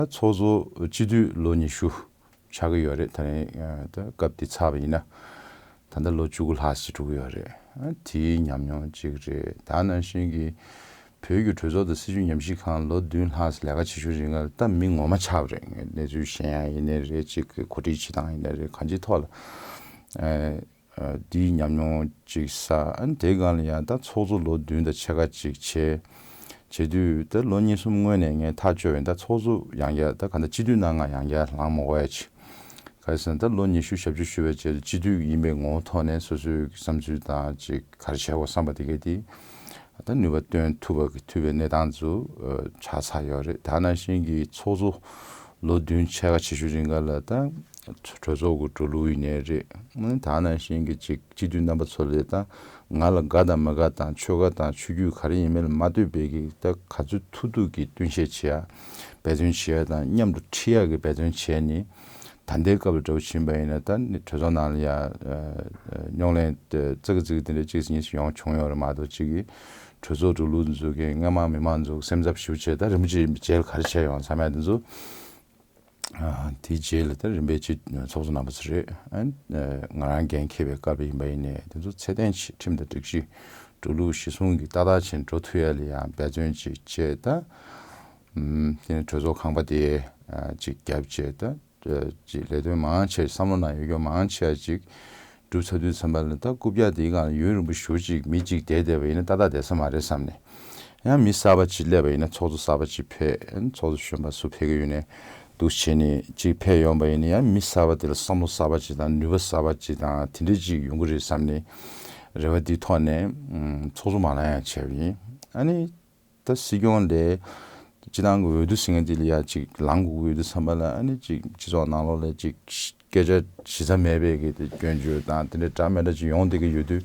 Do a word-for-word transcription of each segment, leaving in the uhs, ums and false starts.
ཚོགས་གཙོ་སྤྱི་འཐུས་ལོ་ཉི་ཤུ་ཆགས་ཀྱི་ཡོད་རེད། ད་རིང་ད་སྐབས་འདི་ཚར་བ་ཡིན་ན་ད་ལྟ་ལོ་བཅུ་དགུ་ལྷག་ཅིག་འགྲོ་གི་ཡོད་རེད། དེའི་ཉམས་མྱོང་ཅིག་རེད། ད་ནང་བཞིན་གྱི་བོད་ཀྱི་གྲོས་ཚོགས་དང་སྲིད་བྱུས་ཉམས་ཞིབ་ཁང་ལོ་བདུན་ལྷག་ལས་ཀ་བྱེད་ཤུགས་རིང་ལ་ད་མི་ངོ་མ་ཆགས་པ་རེད། གནས་ཚུལ་ཤེས་ཡ་ཡིན་ནའི་རེད། ཅིག་གི་གོ་སྒྲིག་བྱེད་སྟངས་ཡིན་ནའི་རེད། གང་ཅིའི་ཐོག་ལ་འདིའི་ཉམས་མྱོང་ཅིག་བསགས། ཨ་ནི་དེའི་སྒང་ལ་ཡང་ད་ཚོགས་གཙོ་ལོ་བདུན་དང་ཕྱེད་ཀ་ཅིག་བྱས། བྱེད་དུས་ད་ལོ་གཉིས་གསུམ་སྔོན་ནས་ངས་ཐག་གཅོད་ཡིན། ད་ཚོགས་གཙོ་ཡང་བསྐྱར་ད་ག་འདྲ་སྤྱི་འཐུས་གནང་སྔ་ཡང་བསྐྱར་ལངས་མ་དགོས་ཡ་ཅིག་ག་རེ་ཟེར་ན་ད་ལོ་ཉི་ཤུ་ཞབས་ཕྱི་ཞུ་བའི་རྗེས་ལ་སྤྱི་འཐུས་ཡིན་པའི་ངོ་བོ་ཐོག་ནས་སོ་སོའི་བསམ་ཚུལ་དང་ཅིག་ག་རེ་བྱེད་དགོས་བསམ་པ་དེ་གས་དེ་ད་ནུས་པ་བཏོན་ཐུབ་པ་གི་ཐུབ་པའི་གནས་སྟངས་ཚོ་ཆགས་ཚར་ཡོད་རེད། ད་ནང་བཞིན་གྱི་ཚོགས་གཙོ་ལོ་བདུན་ཕྱེད་ཀ་བྱེད་ཤུགས་རིང་ག་ལ་ད་གྲོས་ཚོགས་ཀྱི་འགྲོ་ལུགས་ཡིན་ནའི་རེད། ད་ནང་བཞིན་གྱི་ཅིག་སྤྱི་འཐུས་རྣམ་པ་ཚོ་ལས་ད་ང་ལ་དགའ་དང་མ་དགའ་དང་ཆོལ་ཁ་དང་ཆོས་བརྒྱུད་ག་རེ་ཡིན་མིན་ལ་མ་ལྟོས་པའི་གི་ད་ག་ཚོད་ཐུབ་ཐུབ་ཀྱི་སྟོན་བཤད་བྱེད་ཡ་འབད་བརྩོན་བྱེད་ཡ་དང་མཉམ་དུ་ཁྲིད་ཡ་གི་འབད་བརྩོན་བྱས་ནས། ད་ལྟའི་སྐབས་ལ་འདྲ་བོ་ཕྱིན་པ་ཡིན་ན་ད་ནི་གྲོས་ཚོགས་ནང་ལ་ཡ་རྙོག་གླེང་ཙག་གི་ཙིག་གི་དེ་འདྲ་གཅིག་གཉིས་སུ་ཡོང་བྱུང་ཡོད་རེད་མ་གཏོགས་གཅིག་གིས་གྲོས་ཚོགས་འགྲོ་ལུགས་འཛུགས་མཁན་སྔ་མ་མི་མང་ཚོ་སེམས་འཚབ་ཞེ་པོ་བྱས། ད་རིན་པོ་ཆེ་རྗེས་ལ་ག་རེ་བྱས་ཡོང་བསམ་ཡ་དེ་ཚོ་དེའི་རྗེས་ལ་ད་རིམ་པས་ཅིག་ཚོགས་གཙོ་རྣམ་པ་ཚོ་རེད། ང་རང་འགན་འཁྱེར་བའི་སྐབས་ཡིན་པ་ཡིན་ནའི་དེ་ཚོ་ཚད་ལྡན་ཆེ་ཁྲིམས་དང་སྒྲིག་གཞི་འགྲོ་ལུགས་གཞི་བཟུང་གི་ཏག་ཏག་བྱས་འགྲོ་ཐུབ་ཡ་ལ་ཡང་འབད་བརྩོན་ཅིག་བྱས། ད་དེ་ནས་གྲོས་ཚོགས་ཁང་པ་དེ་ཅིག་བརྒྱབ་བྱས་ད། ཅིག་ལས་དོན་མང་ཆེ་བསམ་བློ་ནང་ཡོད་རྒྱུ་མང་ཆེ་བ་ཅིག་སྒྲུབ་ཚར་དུས་ཙམ་པ་ལ་ད་རྐུབ་བཀྱག་དེའི་སྒང་ལ་ཡུན་རིང་པོ་ཞེ་པོ་ཅིག་མི་གཅིག་བསྡད་བསྡད་པ་ཡིན་ན་ཏག་ཏག་བསྡད་ས་མ་རེད་བསམ་ནས། ཡང་མི་གསར་པ་ཅིག་སླེབས་པ་ཡིན་ན་ཚོགས་གཙོ་གསར་པ་ཅིག་ཕེབས། ཚོགས་གཙོ་གཞོན་པ་སུ་ཕེབས་ཀྱི་ཡོད་ནའི་འདུག་བྱས་ནས་ཅིག་ཕེབས་ཡོང་པ་ཡིན་ན་ཡང་མི་གསར་པ་དེ་ལ་བསམ་བློ་གསར་པ་ཅིག་དང་ནུས་པ་གསར་པ་ཅིག་དང་དེ་འདྲ་ཅིག་ཡོང་གི་རེད་བསམ་ནས་རེ་བ་འདི་ཐོག་ནས་ཚོགས་གཙོ་མ་ལངས་ཡ་བྱས་པ་ཡིན། ཨ་ནི། ད་སྲིད་སྐྱོང་ལས་སྤྱི་བཏང་གི་འོས་བསྡུ་ཟེར་མཁན་དེ་ལ་ཡ་ཅིག་ལངས་དགོས་ཀྱི་ཡོད་དུས་ཙམ་པ་ལ་ཨ་ནི་ཅིག་སྤྱི་ཚོགས་ནང་ལོགས་ལ་ཅིག་སྐད་ཆ་ཞེ་ས་མེད་པའི་གི་དེ་སྐྱོན་བརྗོད་དང་དེ་འདྲའི་འདྲ་མི་འདྲ་ཅིག་ཡོང་བསྡད་ཀྱི་ཡོད་དུས།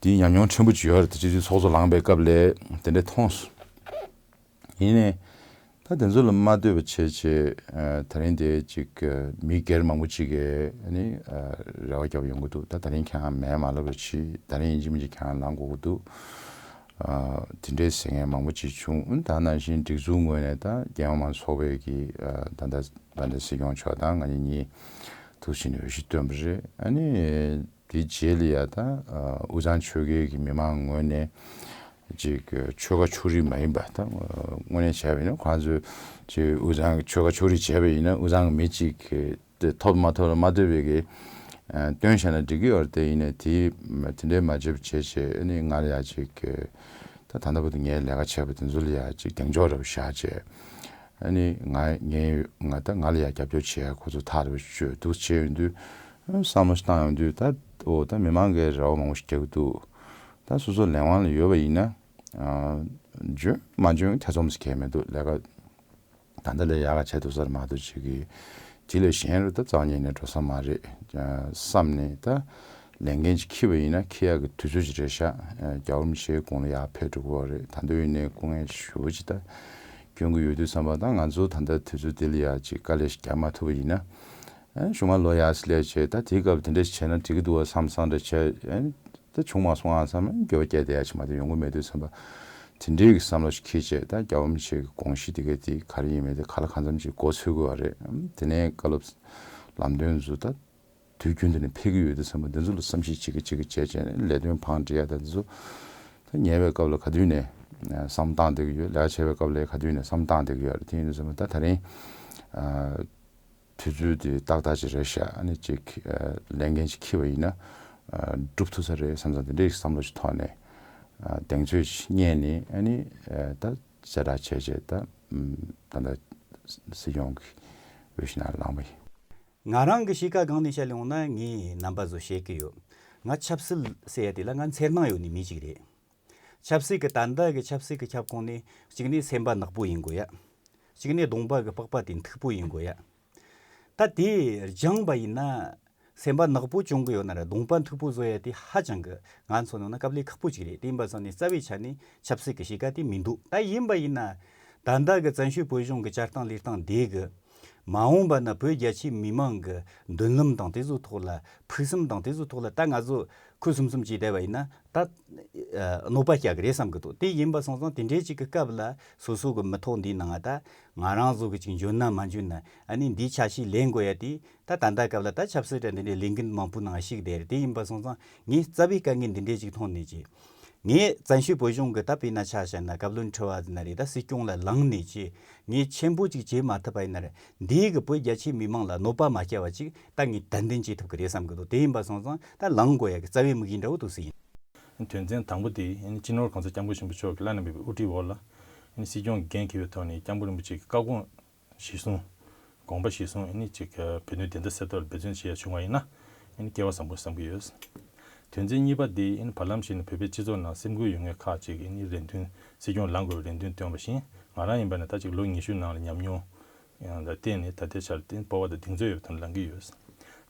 དེའི་ཉམས་མྱོང་ཕྲན་བུ་ཅིག་ཡོད་རེད། ད་སྤྱི་འཐུས་ཚོགས་གཙོ་ལངས་པའི་སྐབས་ལ་དེ་འདྲ་མཐོང་སོང་། ཡིན་ནའི་ད་དེ་ཚོ་ལ་མ་ལྟོས་པ་བྱས་བྱས་ད་རིང་དེ་ཅིག་མི་སྒེར་མང་པོ་ཅིག་གིས་ཨ་ནི་རེ་བ་བརྒྱབ་ཡོང་གི་འདུག་ད་ད་རིང་ཁྱེད་རང་མེད་མ་ལབ་པ་ཅིག་ད་རིང་ཡིན་གཅིག་མིན་གཅིག་ཁྱེད་རང་ལངས་དགོས་ཀྱི་འདུག་དེ་འདྲའི་ཟེར་མཁན་མང་པོ་ཅིག་བྱུང་། ད་ནང་བཞིན་སྒྲིག་འཛུགས་ངོས་ནས་ད་རྒྱལ་ཡོངས་མང་ཚོགས་པའི་གི་ད་ལྟ་ད་ལྟ་སྲིད་སྐྱོང་མཆོག་དང་ང་གཉིས་ཐུག་ཕྱིན་ནས་འོས་གཞི་བཏོན་པ་རེད། ཨ་ནི་དེའི་རྗེས་ལ་ཡ་ད་དབུས་གཙང་ཆོལ་ཁའི་གི་མི་མང་ངོས་ནས་ཅིག་ཆོལ་ཁ་ཕྱོགས་རིས་མ་ཡིན་པ་ད་དངོས་གནས་བྱས་པ་ཡིན་ན་ཁོང་ཚོས་ཅིག་དབུས་གཙང་ཆོལ་ཁ་ཕྱོགས་རིས་བྱས་པ་ཡིན་ན་དབུས་གཙང་གི་མི་ཅིག་གི་དེ་ཐོབ་མ་ཐོབ་ལ་མ་ལྟོས་པའི་གི་སྟོན་བྱས་ན་འགྲིག་གི་ཡོད་རེད། དེ་ཡིན་ནའི་དེ་དེ་འདྲའི་མ་བྱེད་པ་བྱས་བྱས་ཨ་ནི་ང་ལ་ཡ་ཅིག་ད་ད་ལྟ་བར་དུ་ངས་ལས་ཀ་བྱས་པ་དེ་ཚོ་ལ་ཡ་ཅིག་གདེང་འཇོག་འདྲ་པོ་བཞག་བྱས་ཨ་ནི་ང་ངས་ང་ད་ང་ལ་ཡ་རྒྱབ་སྐྱོར་བྱས་ཁོ་ཚོ་ཐག་རིང་པོ་ཞིག་ཆོད་འདུག་བྱས་ཡོང་དུས་བསམ་བློ་ཞིག་བཏང་ཡོང་དུས་ད་འོ་ད་མི་མང་གིས་རེ་བ་མང་པོ་ཞིག་རྒྱག་གི་འདུག་ད་སོ་སོ་ལས་དབང་ལ་ཡོད་པ་ཡིན་ན་འཇོན་མ་འཇོན་ཐེ་ཚོམ་ཞིག་གས་མི་འདུག་ལས་ཀ་ད་ལྟ་ལས་ཡག་ག་བྱས་ཐུབ་ས་རེད་མ་གཏོགས་ཅིག་གིས་དེ་ལས་གཞན་རུ་ད་རྩ་བ་ཉིད་ནས་འགྲོ་ས་མ་རེད་བསམ་ནས་ད་ལས་འགན་ཅིག་འཁྱེར་བ་ཡིན་ན་འཁྱེར་ཡག་གི་དུས་ཚོད་ཅིག་རེད་ཤག་རྒྱལ་བ་རིན་པོ་ཆེའི་དགུང་ལོ་ཡར་ཕེབས་འགྲོ་གི་ཡོད་རེད། ད་དུང་ཡིན་ནའི་སྐུ་ངལ་ཞེ་པོ་ཅིག་ད་སྐྱོན་གྱི་ཡོད་དུས་ཙམ་པ་ད་ང་ཚོ་ད་ལྟ་དུས་ཚོད་འདི་ལ་ཡ་ཅིག་དཀའ་ལས་ཤིག་རྒྱག་མ་ཐུབ་པ་ཡིན་ན་གཞུག་མ་ལོ་ཡར་སླེབས་བྱས་ད་དེའི་སྐབས་དེ་འདྲ་ཞིག་བྱས་ན་འགྲིག་གི་འདུག་བ་བསམ་བསམ་འདྲ་བྱས། ད་བྱུང་མ་སོང་ཨ་བསམ་ན་འགྱོད་པ་སྐྱེ་བསྡད་ཡ་ཅིག་མ་གཏོགས་ཡོང་གི་མེད་དུས་ཙམ་པ། དེ་འདྲའི་གི་བསམ་བློ་ཞིག་འཁྱེར་བྱས་ད་རྒྱལ་བ་རིན་པོ་ཆེ་གི་དགོངས་གཞི་དེ་ག་དེ་ག་རེ་ཡིན་མིན་དེ་ག་ལ་གང་འཚམ་ཅིག་མགོ་ཚོད་དགོས་པ་རེད། དེ་ནས་བཀའ་སློབ་ལམ་སྟོན་ཚོ་ད་དུས་རྒྱུན་དུ་ནས་ཕེབས་ཀྱི་ཡོད་དུས་ཙམ་པ་འདི་ཚོ་ལ་བསམ་གཞིག་བྱེད་ཀྱི་བྱེད་ཀྱི་བྱས་བྱས་ནས་ལས་དོན་བང་སྒྲིག་ཡ་ད་འདི་ཚོ་ད་ཉལ་བའི་སྐབས་ལ་ག་དུས་ནས་བསམ་བཏང་བསྡད་ཀྱི་ཡོད། ལས་ཀ་བྱེད་པའི་སྐབས་ལ་ག་དུས་ནས་བསམ་བཏང་བསྡད་ཀྱི་ཡོད་རེད། དེ་ཡིན་དུས་ཙམ་པ་ད་ད་རིང་དུས་ཚོད་དེ་ཏག་ཏག་ཅིག་རེད་ཤག་ཨ་ནི་ཅིག་ལས་འགན་ཅིག་འཁྱེར་བ་ཡིན་ན་སྒྲུབ་ཐུབ་ས་རེད་བསམ་ཙང་དེ་འདྲའི་བསམ་བློ་ཞིག་ཐོག་ནས་གདེང་ཚོད་ཅིག་རྙེད་ནས་ཨ་ནི་ད་གསལ་བསྒྲགས་བྱས་བྱས་ད་ད་ལྟ་སྲིད་སྐྱོང་གི་འོས་གཞི་ནང་ལངས་པ་ཡིན། ང་རང་གི་གཤིས་ཀ་སྒང་ནས་བཤད་ཡོང་ན་ངས་རྣམ་པ་ཚོ་བཤད་ཀྱི་ཡོད། ང་ཆབ་སྲིད་ཟེར་ཡ་དེ་ལ་ང་འཚེར་སྣང་ཡོད་ནི་མི་ཞིག་རེད། ཆབ་སྲིད་ཀྱི་ད་ལྟ་གི་ཆབ་སྲིད་ཀྱི་ཁྱབ་ཁོངས་ནས་གཅིག་ནས་སེམས་པ་ནག་པོ་ཡིན་དགོས་ཡ། གཅིག་ནས་གདོང་པ་གི་པགས་པ་དེ་མཐུག་པོ་ཡིན་དགོས་ཡ། ད་དེ་སྦྱངས་པ་ཡིན་ན་སེམས་པ་ནག་པོ་སྐྱོང་གི་ཡོད་ན་ར་གདོང་པ་མཐུག་པོ་བཟོ་ཡ་དེ་ཧ་ཅང་གི་ང་ཚོ་ནང་ན་དཀའ་ལས་ཁག་པོ་ཅིག་རེད། དེ་ཡིན་པ་སོང་ནས་རྩ་བའི་ཆ་ནས་ཆབ་སྲིད་ཀྱི་གཤིས་ཀ་དེ་མི་འདུག་ད་ཡིན་པ་ཡིན་ན་ད་ལྟ་གི་བཙན་བྱོལ་བོད་གཞུང་གི་བཅའ་སྟངས་ལས་སྟངས་དེ་གི་མ་འོངས་པ་ན་བོད་རྒྱ་ཆེའི་མི་མང་གི་མདུན་ལམ་དང་དེ་ཚོའི་ཐོག་ལ་ཕུགས་བསམ་དང་དེ་ཚོའི་ཐོག་ལ་ད་ང་ཚོ་ ཁུ་སིམ་སིམ་བྱས་བསྡད་པ་ཡིན་ན་ད་གནོད་པ་བསྐྱལ་གི་རེད་བསམ་གི་འདུག་དེ་ཡིན་པ་སོང་ཙང་དེ་འདྲའི་ཅིག་གི་སྐབས་ལ་སོ་སོ་གི་མི་ཐོག་འདིའི་ནང་ད་ང་རང་ཚོ་གི་ཅིག་འཇོན་ན་མ་འཇོན་ན་ཨ་ནི་འདིའི་ཆ་ཤས་ལེན་དགོས་ཡ་དེ། ད་ད་ལྟ་སྐབས་ལ་ད་ཆབ་སྲིད་དང་འདི་འདྲའི་ལས་འགན་མང་པོའི་ནང་ཞུགས་བསྡད་རེད། དེ་ཡིན་པ་སོང་ཙང་ངས་རྩ་བའི་དཀའ་ངལ་འདི་འདྲའི་ཅིག་མཐོང་ནས་ཅིག་ངས་བཙན་བྱོལ་བོད་གཞུང་གི་ད་དཔེར་ན་ཆ་བཞག་ན་བཀའ་བློན་ཁྲི་པ་ཟེར་ན་རེད། ད་སྲིད་སྐྱོང་ལ་ལངས་ནས་ཅིག་ངས་ཆེན་པོ་ཅིག་བྱེད་མ་ཐུབ་པ་ཡིན་ན་རེད། འདིའི་གི་བོད་རྒྱ་ཆེའི་མི་མང་ལ་གནོད་པ་མ་བསྐྱལ་བ་ཅིག་ད་ངས་ཏན་ཏན་བྱེད་ཐུབ་ཀྱི་རེད་བསམ་གི་འདུག་དེ་ཡིན་པ་སོང་ཙང་ད་ལངས་དགོས་ཡ་གི་རྩ་བའི་དམིགས་ཡུལ་འདྲ་བོ་འདུག་ཟེར་ཡིན། དོན་ཚན་དང་པོ་དེ་ཨ་ནི་སྤྱི་ནོར་གོང་ས་སྐྱབས་མགོན་ཆེན་པོ་མཆོག་གི་བླ་ན་མེད་པའི་དབུ་ཁྲིད་འོག་ལ་ཨ་ནི་སྲིད་སྐྱོང་འགན་འཁྱེར་བའི་ཐོག་ནས་སྐྱབས་མགོན་རིན་པོ་ཆེ་གི་བཀའ་དགོངས་གཞིར་བཟུང་། དགོངས་པ་གཞིར་བཟུང་ཨ་ནི་ཅིག་བོད་དོན་བདེན་མཐའ་གསལ་ཐབས་ལ་འབད་བརྩོན་བྱེད་ཡ་བྱུང་བ་ཡིན་ན་ཨ་ནི་སྐལ་བ་བཟང་པོ་བསམ་གྱི་ཡོད། དོན་ཚན་གཉིས་པ་དེ་ཨ་ནི་བར་ལམ་ཞིག་ནས་བོད་པའི་སྤྱི་ཚོགས་ནང་སེམས་ཁུར་ཡོད་མཁན་ཁག་ཅིག་གིས་ཨ་ནི་རེ་འདུན་སྲིད་སྐྱོང་ལངས་དགོས་པའི་རེ་འདུན་བཏོན་པ་བཞིན་ང་རང་ཡིན་པ་ན་ད་ཅིག་ལོ་ཉི་ཤུ་ནང་ལ་ཉམས་མྱོང་ཡང་ལ་བརྟེན་ནས་ད་ལྟའི་ཆར་བརྟེན་སྤོབས་པ་དང་གདེང་ཚོད་ཡོད་པའི་ཐོག་ནས་ལངས་ཀྱི་ཡོད།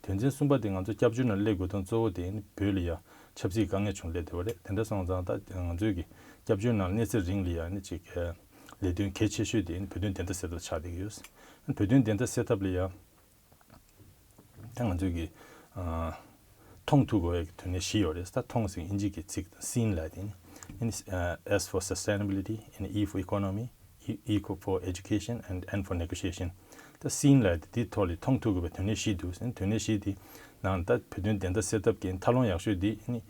དོན་ཚན་གསུམ་པ་དེ་ང་ཚོ་སྐྱབས་བཅོལ་ནང་སླེབས་དགོས་དོན་གཙོ་བོ་དེ་ཨ་ནི་བོད་ལ་ཡ་ཆབ་སྲིད་དཀའ་ངལ་བྱུང་སླེབས་བསྡད་པ་རེད། དེ་འདྲ་སོང་ཙང་ད་ང་ཚོའི་གི་སྐྱབས་བཅོལ་ནང་གནས་ཚད་རིང་ལ་ཡ་ཨ་ནི་ཅིག་ལས་དོན་གལ་ཆེ་ཤོས་དེ་བོད་དོན་བདེན་མཐའ་གསལ་ཐབས་ཆགས་བསྡད་ཀྱི་ཡོད། བོད་དོན་བདེན་མཐའ་གསལ་ཐབས་ལ་ཡང་ད་ང་ཚོས་ཀྱི་མཐོང་ཐུབ་དགོས་པའི་དོན་གནད་བཞི་ཡོད་རེད། ད་མཐོང་ཟེར་ཨིན་ཇི་གི་ཚིག་དང་སིན་ལབ་དེ་ནི། ཨ་ནི་S for sustainability, ཨ་ནི་E for economy, E for education and N for negotiation. ད་སིན་ལབ་དེ་དེའི་ཐོག་ལ་མཐོང་ཐུབ་དགོས་པའི་དོན་གནད་བཞི་འདུག་དོན་གནད་བཞི་དེ་ནང་ད་བོད་དོན་བདེན་མཐའ་གསལ་ཐབས་ཀྱི་མཐའ་ལྷོང་ཡག་ཤོས་དེ་ཨ་ནི་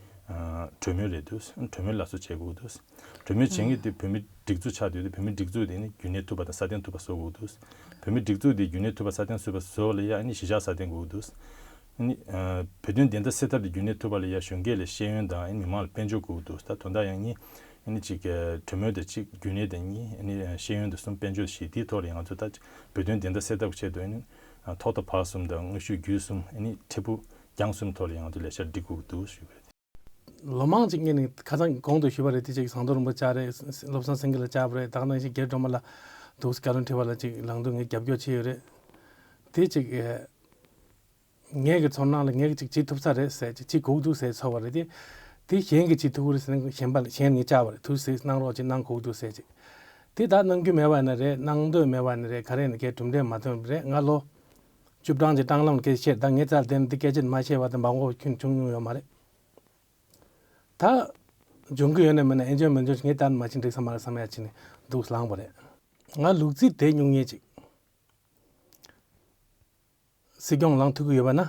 གྲོས་མོལ་རེད་འདུག་གྲོས་མོལ་སླར་གསོ་བྱེད་དགོས་འདུག་གྲོས་མོལ་བྱེད་མཁན་དེ་བོད་མི་སྒྲིག་འཛུགས་ཆགས་བསྡད་དུས་བོད་མི་སྒྲིག་འཛུགས་དེ་ནི་རྒྱུན་གནས་ཐུབ་པ་དང་སྲ་བརྟན་ཐུབ་པ་བཟོ་དགོས་འདུག་བོད་མི་སྒྲིག་འཛུགས་དེ་རྒྱུན་གནས་ཐུབ་པ་སྲ་བརྟན་ཐུབ་པ་བཟོ་ལ་ཡ་ཨ་ནི་གཞིས་ཆགས་སྲ་བརྟན་དགོས་འདུག་ཨ་ནི་བོད་དོན་བདེན་མཐའ་གསལ་ཐབས་དེ་རྒྱུན་གནས་ཐུབ་པ་ལ་ཡ་གཞོན་སྐྱེས་ལ་ཤེས་ཡོན་དང་ཨ་ནི་མི་མང་ལ་དཔལ་འབྱོར་དགོས་འདུག་ད་དོན་དག་ཡང་ནི་ཨ་ནི་ཅིག་གྲོས་མོལ་དེ་ཅིག་རྒྱུན་གནས་དེ་གཉིས་ཨ་ནི་ཤེས་ཡོན་དེ་གསུམ་དཔལ་འབྱོར་བཞི་དེའི་ཐོག་ལ་ཡ་ང་ཚོ་ད་བོད་དོན་བདེན་མཐའ་གསལ་ཐབས་ཆེད་དུ་ཨ་ནི་ཐོག་མཐའ་བར་གསུམ་དང་དངོས་ཤུགས་བརྒྱུད་གསུམ་ཨ་ནི་འཕྲལ་ཕུགས་རྒྱང་གསུམ་ཐོག་ལ་ཡ་ང་ཚོ་ལས་འཆར་སྒྲིག་དགོས་འདུག་ཞུས་པ་རེད། ལོ་མང་ཅིག་སྔོན་ནས་ཁ་སང་གོང་དུ་ཞུས་པ་རེད། དེ་ཅིག་ཟམ་གདོང་རིན་པོ་ཆེ་རེད། བློ་བཟང་སེང་གེ་ལ་བཅར་བ་རེད། ད་ག་ནང་བཞིན་རྒྱ་སྒྲོལ་མ་ལ་འདུག་བཀའ་བློན་ཁྲི་པ་ལ་ཅིག་ལངས་དུས་ངས་རྒྱབ་སྐྱོར་བྱས་ཡོད་རེད། དེ་ཅིག་ངས་ཀྱི་ཚོར་སྣང་ལ་ངས་ཀྱི་ཅིག་བྱེད་ཐུབ་ས་རེད་ཟེར་ཅིག་བྱེད་དགོས་འདུག་ཟེར་ཚོར་བ་རེད་དེ། དེ་གཞན་གྱིས་བྱེད་ཐུབ་ཀྱི་རེད་ཟེར་ན་གཞན་པ་ལ་གཞན་ངས་བཅར་བ་རེད། ཐུགས་སེ་གནང་རོགས་ཅིག་གནང་དགོས་འདུག་ཟེར་ཅིག་དེ་ད་གནང་རྒྱུ་མེད་པ་ཡིན་ན་རེད། གནང་འདོད་མེད་པ་ཡིན་ན་རེད། ག་རེ་ཡིན་ན་གའི་གྲུབ་འབྲས་མ་ཐོན་པ་རེད། ང་ལོ་བཅུ་གྲངས་ཀྱི་སྲང་ལམ་སྐད་ཆ་བཤད། ད་ངའི་རྩ་ལ་བསྡད་ན་འདི་སྐད་ཆ་མ་བཤད་པ་དང་མ་གོ་བ་ཁྱོན་བྱུང་མྱོང་ཡོད་མ་རེད། ད་འབྱུང་གི་ཡོད་ན་མེད་ན་ཨེ་འབྱུང་མི་འབྱུང་ངས་ད་མ་ཕྱིན་འགྲིག་ས་མ་རེད་བསམ་ཡ་ཕྱིན་ནས་འདུག་ལངས་པ་རེད། ང་ལུག་རྫི་དེ་སྨྱུང་མཁན་ཅིག་སྲིད་སྐྱོང་ལངས་ཐུབ་ཀྱི་ཡོད་པ་ན།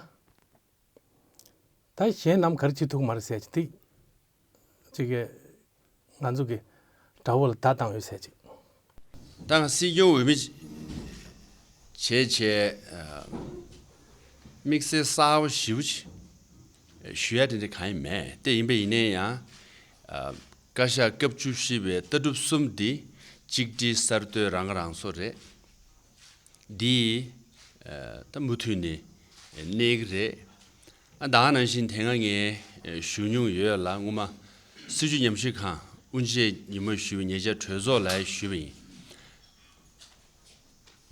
ད་གཞན་རྣམས་ག་རེ་བྱེད་ཐུབ་ཀྱི་མ་རེད་ཟེར་ཅིག་དེ་ཅིག་གི་ང་ཚོ་གི་དགྲ་བོ་ལ་བརྡ་བཏང་ཡོད་ཟེར་ཅིག་ད་ང་སྲིད་སྐྱོང་འོས་མི་བྱས་བྱས་དམིགས་བསལ་གསར་པ་ཞེ་པོ་ཅིག་ཞུ་ཡ་དེ་འདྲ་གང་ཡང་མེད་དེ། ཡིན་པ་ཡིན་ནའི་ཡང་བཀའ་ཤག་སྐབས་བཅུ་བཞི་པའི་ལྟ་གྲུབ་གསུམ་འདི་གཅིག་སྒྲིལ་གསར་གཏོད་རང་ཁ་རང་གསོ་རེད། འདི་ད་མུ་མཐུད་ནས་གནས་ཀྱི་རེད། ཨ་ད་ག་ནང་བཞིན་དེ་སྔ་ངས་ཞུ་མྱོང་ཡོད་ལ། སྔོན་མ་སྲིད་བྱུས་ཉམས་ཞིབ་ཁང་དབུ་འབྱེད་ཉིན་མོ་ཞུས་པའི་ཉེ་ཆར་གྲོས་ཚོགས་ལ་ཞུས་པ་ཡིན།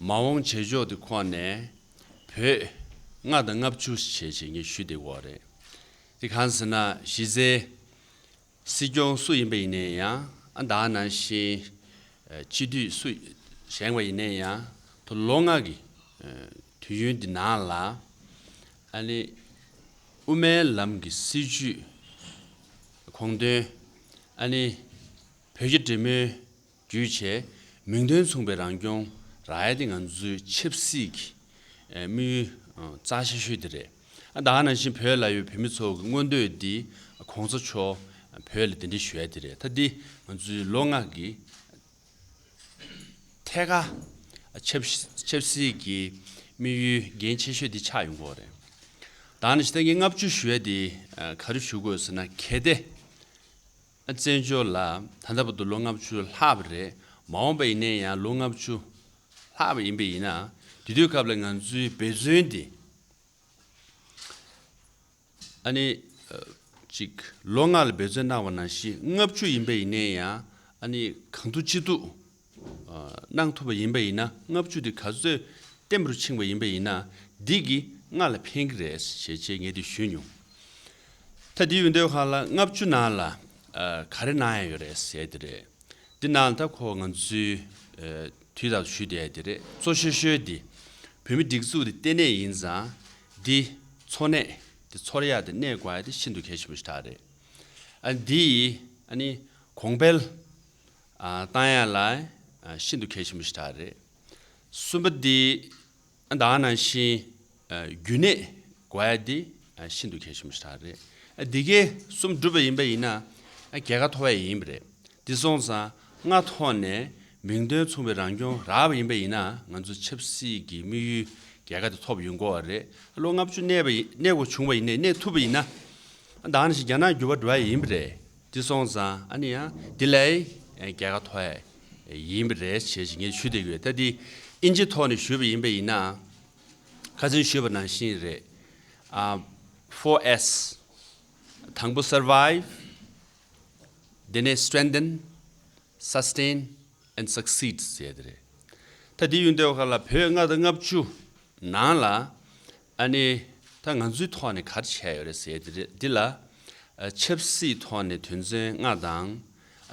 མ་འོངས་བྱེད་ཕྱོགས་དེ་ཁོངས་ནས་བོད་ལྔ་དང་ལྔ་བཅུ་བྱས་བྱས་ངས་ཞུས་བསྡད་ཡོད་རེད། དེ་གང་ཟེར་ན་གཞི་རྩའི་སྲིད་སྐྱོང་སུ་ཡིན་པ་ཡིན་ནའི་ཡང་ཨ་ད་ག་ནང་བཞིན་སྤྱི་འཐུས་སུ་བཞེངས་པ་ཡིན་ནའི་ཡང་ད་ལོ་ལྔ་གི་དུས་ཡུན་འདི་ནང་ལ་ཨ་ནི་དབུ་མའི་ལམ་གྱི་སྲིད་བྱུས་དགོངས་དོན་ཨ་ནི་བོད་རྒྱ་འབྲེལ་མོལ་བརྒྱུད་བྱས་མིང་དོན་མཚུངས་པའི་རང་སྐྱོང་རག་ཡ་དེ་ང་ཚོའི་ཆབ་སྲིད་ཀྱི་དམིགས་ཡུལ་རྩ་ཆེ་ཤོས་དེ་རེད། ཨ་ད་ག་ནང་བཞིན་བོད་ལ་ཡོད་བོད་མི་ཚོ་གི་མངོན་འདོད་འདི་གོང་ས་མཆོག་བོད་ལ་གདན་འདྲེན་ཞུ་ཡ་དེ་རེད། ད་འདི་ང་ཚོའི་ལོ་ལྔ་གི་ཐད་ཀར་ཆབ་ཆབ་སྲིད་ཀྱི་དམིགས་ཡུལ་འགན་ཆེ་ཤོས་འདི་ཆགས་ཡོང་གི་ཡོད་རེད། ད་ག་ནང་བཞིན་ད་ངས་ལྔ་བཅུ་ཞུ་ཡ་དེ་ག་རེ་ཞུ་དགོས་ཟེར་ན་གལ་ཏེ། བཙན་བྱོལ་ལ་ད་ལྟ་བར་དུ་ལོ་ལྔ་བཅུ་ལྷག་པ་རེད། མ་འོངས་པ་ཡིན་ནའི་ཡང་ལོ་ལྔ་བཅུ་ལྷག་པ་ཡིན་པ་ཡིན་ན། དེ་དུས་སྐབས་ལ་ང་ཚོའི་འབད་བརྩོན་དེ་ཨ་ནི་ཅིག་ལོ་ལྔ་ལ་འབད་བརྩོན་གནང་བ་ནང་བཞིན་ལྔ་བཅུ་ཡིན་པ་ཡིན་ནའི་ཡང་ཨ་ནི་གང་ཐུབ་ཅི་ཐུབ་གནང་ཐུབ་པ་ཡིན་པ་ཡིན་ན། ལྔ་བཅུ་དེ་ག་ཚོད་བརྟན་པོར་ཕྱིན་པ་ཡིན་པ་ཡིན་ན་འདི་གིས་ལྔ་ལ་ཕན་གྱི་རེད་ཞེས་བྱས་ངས་དེ་ཞུས་མྱོང་། ད་དེ་ཡོད་དུས་སྒང་ལ་ལྔ་བཅུ་ནང་ལ་ག་རེ་གནང་ཡ་ཡོད་རེད་ཟེར་དེ་རེད། འདི་ནང་ལ་ད་ཁོ་ང་ཚོའི་དུས་རྟག་ཏུ་ཞུས་བསྡད་ཡ་དེ་རེད། གཙོ་ཤོས་ཤོས་འདི་བོད་མི་སྒྲིག་འཛུགས་འདི་ལྟེ་གནས་ཡིན་ཙང་འདི་འཚོ་གནས་ དེ་ཚོར་ཡ་དེ་གནས་དགོས་ཡ་དེ་ཤིན་ཏུ་གལ་ཆེན་པོ་ཞིག་རེད། ཨ་འདི་ཡིས་ཨ་ནི་གོང་འཕེལ་ཨ་བཏང་ཡ་ལ་ཨ་ཤིན་ཏུ་གལ་ཆེན་པོ་ཞིག་རེད། གསུམ་པ་འདི་ཨ་ད་ག་ནང་བཞིན་ཨ་རྒྱུན་གནས་དགོས་ཡ་འདི་ཨ་ཤིན་ཏུ་གལ་ཆེན་པོ་ཞིག་རེད། ཨ་འདི་གའི་གསུམ་འགྲུབ་པ་ཡིན་པ་ཡིན་ན་ཨ་རྒྱལ་ཁ་ཐོབ་ཡ་ཡིན་པ་རེད། འདི་སོང་ཙང་ལྔ་ཐོག་ནས་མིང་དོན་མཚུངས་པའི་རང་སྐྱོང་རག་པ་ཡིན་པ་ཡིན་ན་ང་ཚོ་ཆབ་སྲིད་ཀྱི་དམིགས་ཡུལ་རྒྱལ་ཁ་དེ་ཐོབ་ཡོང་གི་ཡོད་རེད། ལོ་ལྔ་བཅུ་གནས་པ་ཡིན་གནས་དགོས་བྱུང་བ་ཡིན་ནའི་གནས་ཐུབ་པ་ཡིན་ན་ཨ་ད་ག་ནང་བཞིན་རྒྱ་ནག་འགྱུར་བ་འགྲོ་ཡ་ཡིན་པ་རེད། འདི་སོང་ཙང་ཨ་ནི་ཡང་འདི་ལ་ཡང་རྒྱལ་ཁ་ཐོབ་ཡ་ཡིན་པ་རེད་ཞེས་ངས་ཞུ་བསྡད་ཀྱི་ཡོད། ད་འདི་ཨིན་ཇི་ཐོག་ནས་ཞུས་པ་ཡིན་པ་ཡིན་ན་ཁ་སང་ཞུས་པ་ནང་བཞིན་རེད། ཨ་four S། དང་པོ་survive། དེ་ནས་strengthen, sustain and succeed ཟེར་ཡ་དེ་རེད། ད་དེ་ཡོང་དུས་ཁ་ལ་བོད་ལྔ་དང་ལྔ་བཅུ་ནང་ལ་ཨ་ནི་ད་ང་ཚོའི་ཐོག་ནས་ག་རེ་བྱས་ཡོད་རེད་ཟེར་ཡ་དེ་རེད། འདི་ལ་ཨ་ཆབ་སྲིད་ཐོག་ནས་དོན་ཚན་ལྔ་དང་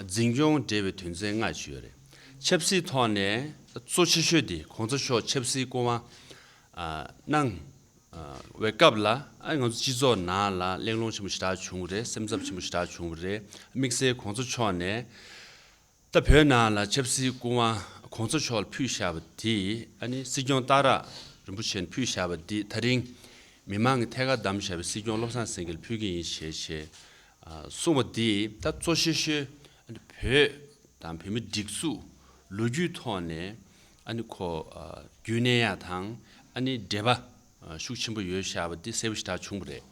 འཛིན་སྐྱོང་འབྲེལ་བའི་དོན་ཚན་ལྔ་ཅིག་ཡོད་རེད། ཆབ་སྲིད་ཐོག་ནས་གཙོ་ཆེ་ཤོས་དེ་གོང་ས་མཆོག་ཆབ་སྲིད་སྐུ་དབང་ཨ་གནང་བའི་སྐབས་ལ་ཨ་ང་ཚོ་སྤྱི་ཚོགས་ནང་ལ་གླེང་སློང་ཆེན་པོ་ཞེ་དྲག་བྱུང་བ་རེད། སེམས་འཚབ་ཆེན་པོ་ཞེ་དྲག་བྱུང་བ་རེད། དམིགས་བསལ་གོང་ས་མཆོག་ནས་ད་བོད་ནང་ལ་ཆབ་སྲིད་སྐུ་དབང་གོང་ས་མཆོག་ལ་ཕུལ་བཞག་པ་དེ་ཨ་ནི་སྲིད་སྐྱོང་སྟག་རག་རིན་པོ་ཆེ་ནས་ཕུལ་བཞག་པ་དེ་ད་རིང་མི་མང་གི་ཐད་ཀར་བདམས་བཞག་པའི་སྲིད་སྐྱོང་བློ་བཟང་སེང་གེ་ལ་ཕུལ་གྱི་ཡིན་ཞེས་བྱས་གསུངས་པ་འདི་ད་གཙོ་ཆེ་ཤོས་ཨ་ནི་བོད་དང་བོད་མི་སྒྲིག་འཛུགས་ལོ་རྒྱུས་ཐོག་ནས་ཨ་ནི་ཁོ་རྒྱུན་གནས་ཡ་དང་ཨ་ནི་འབྲེལ་བ་ཤུགས་ཆེན་པོ་ཡོད་བཞག་པ་འདི་གསལ་པོ་ཞེ་དྲག་བྱུང་བ་རེད།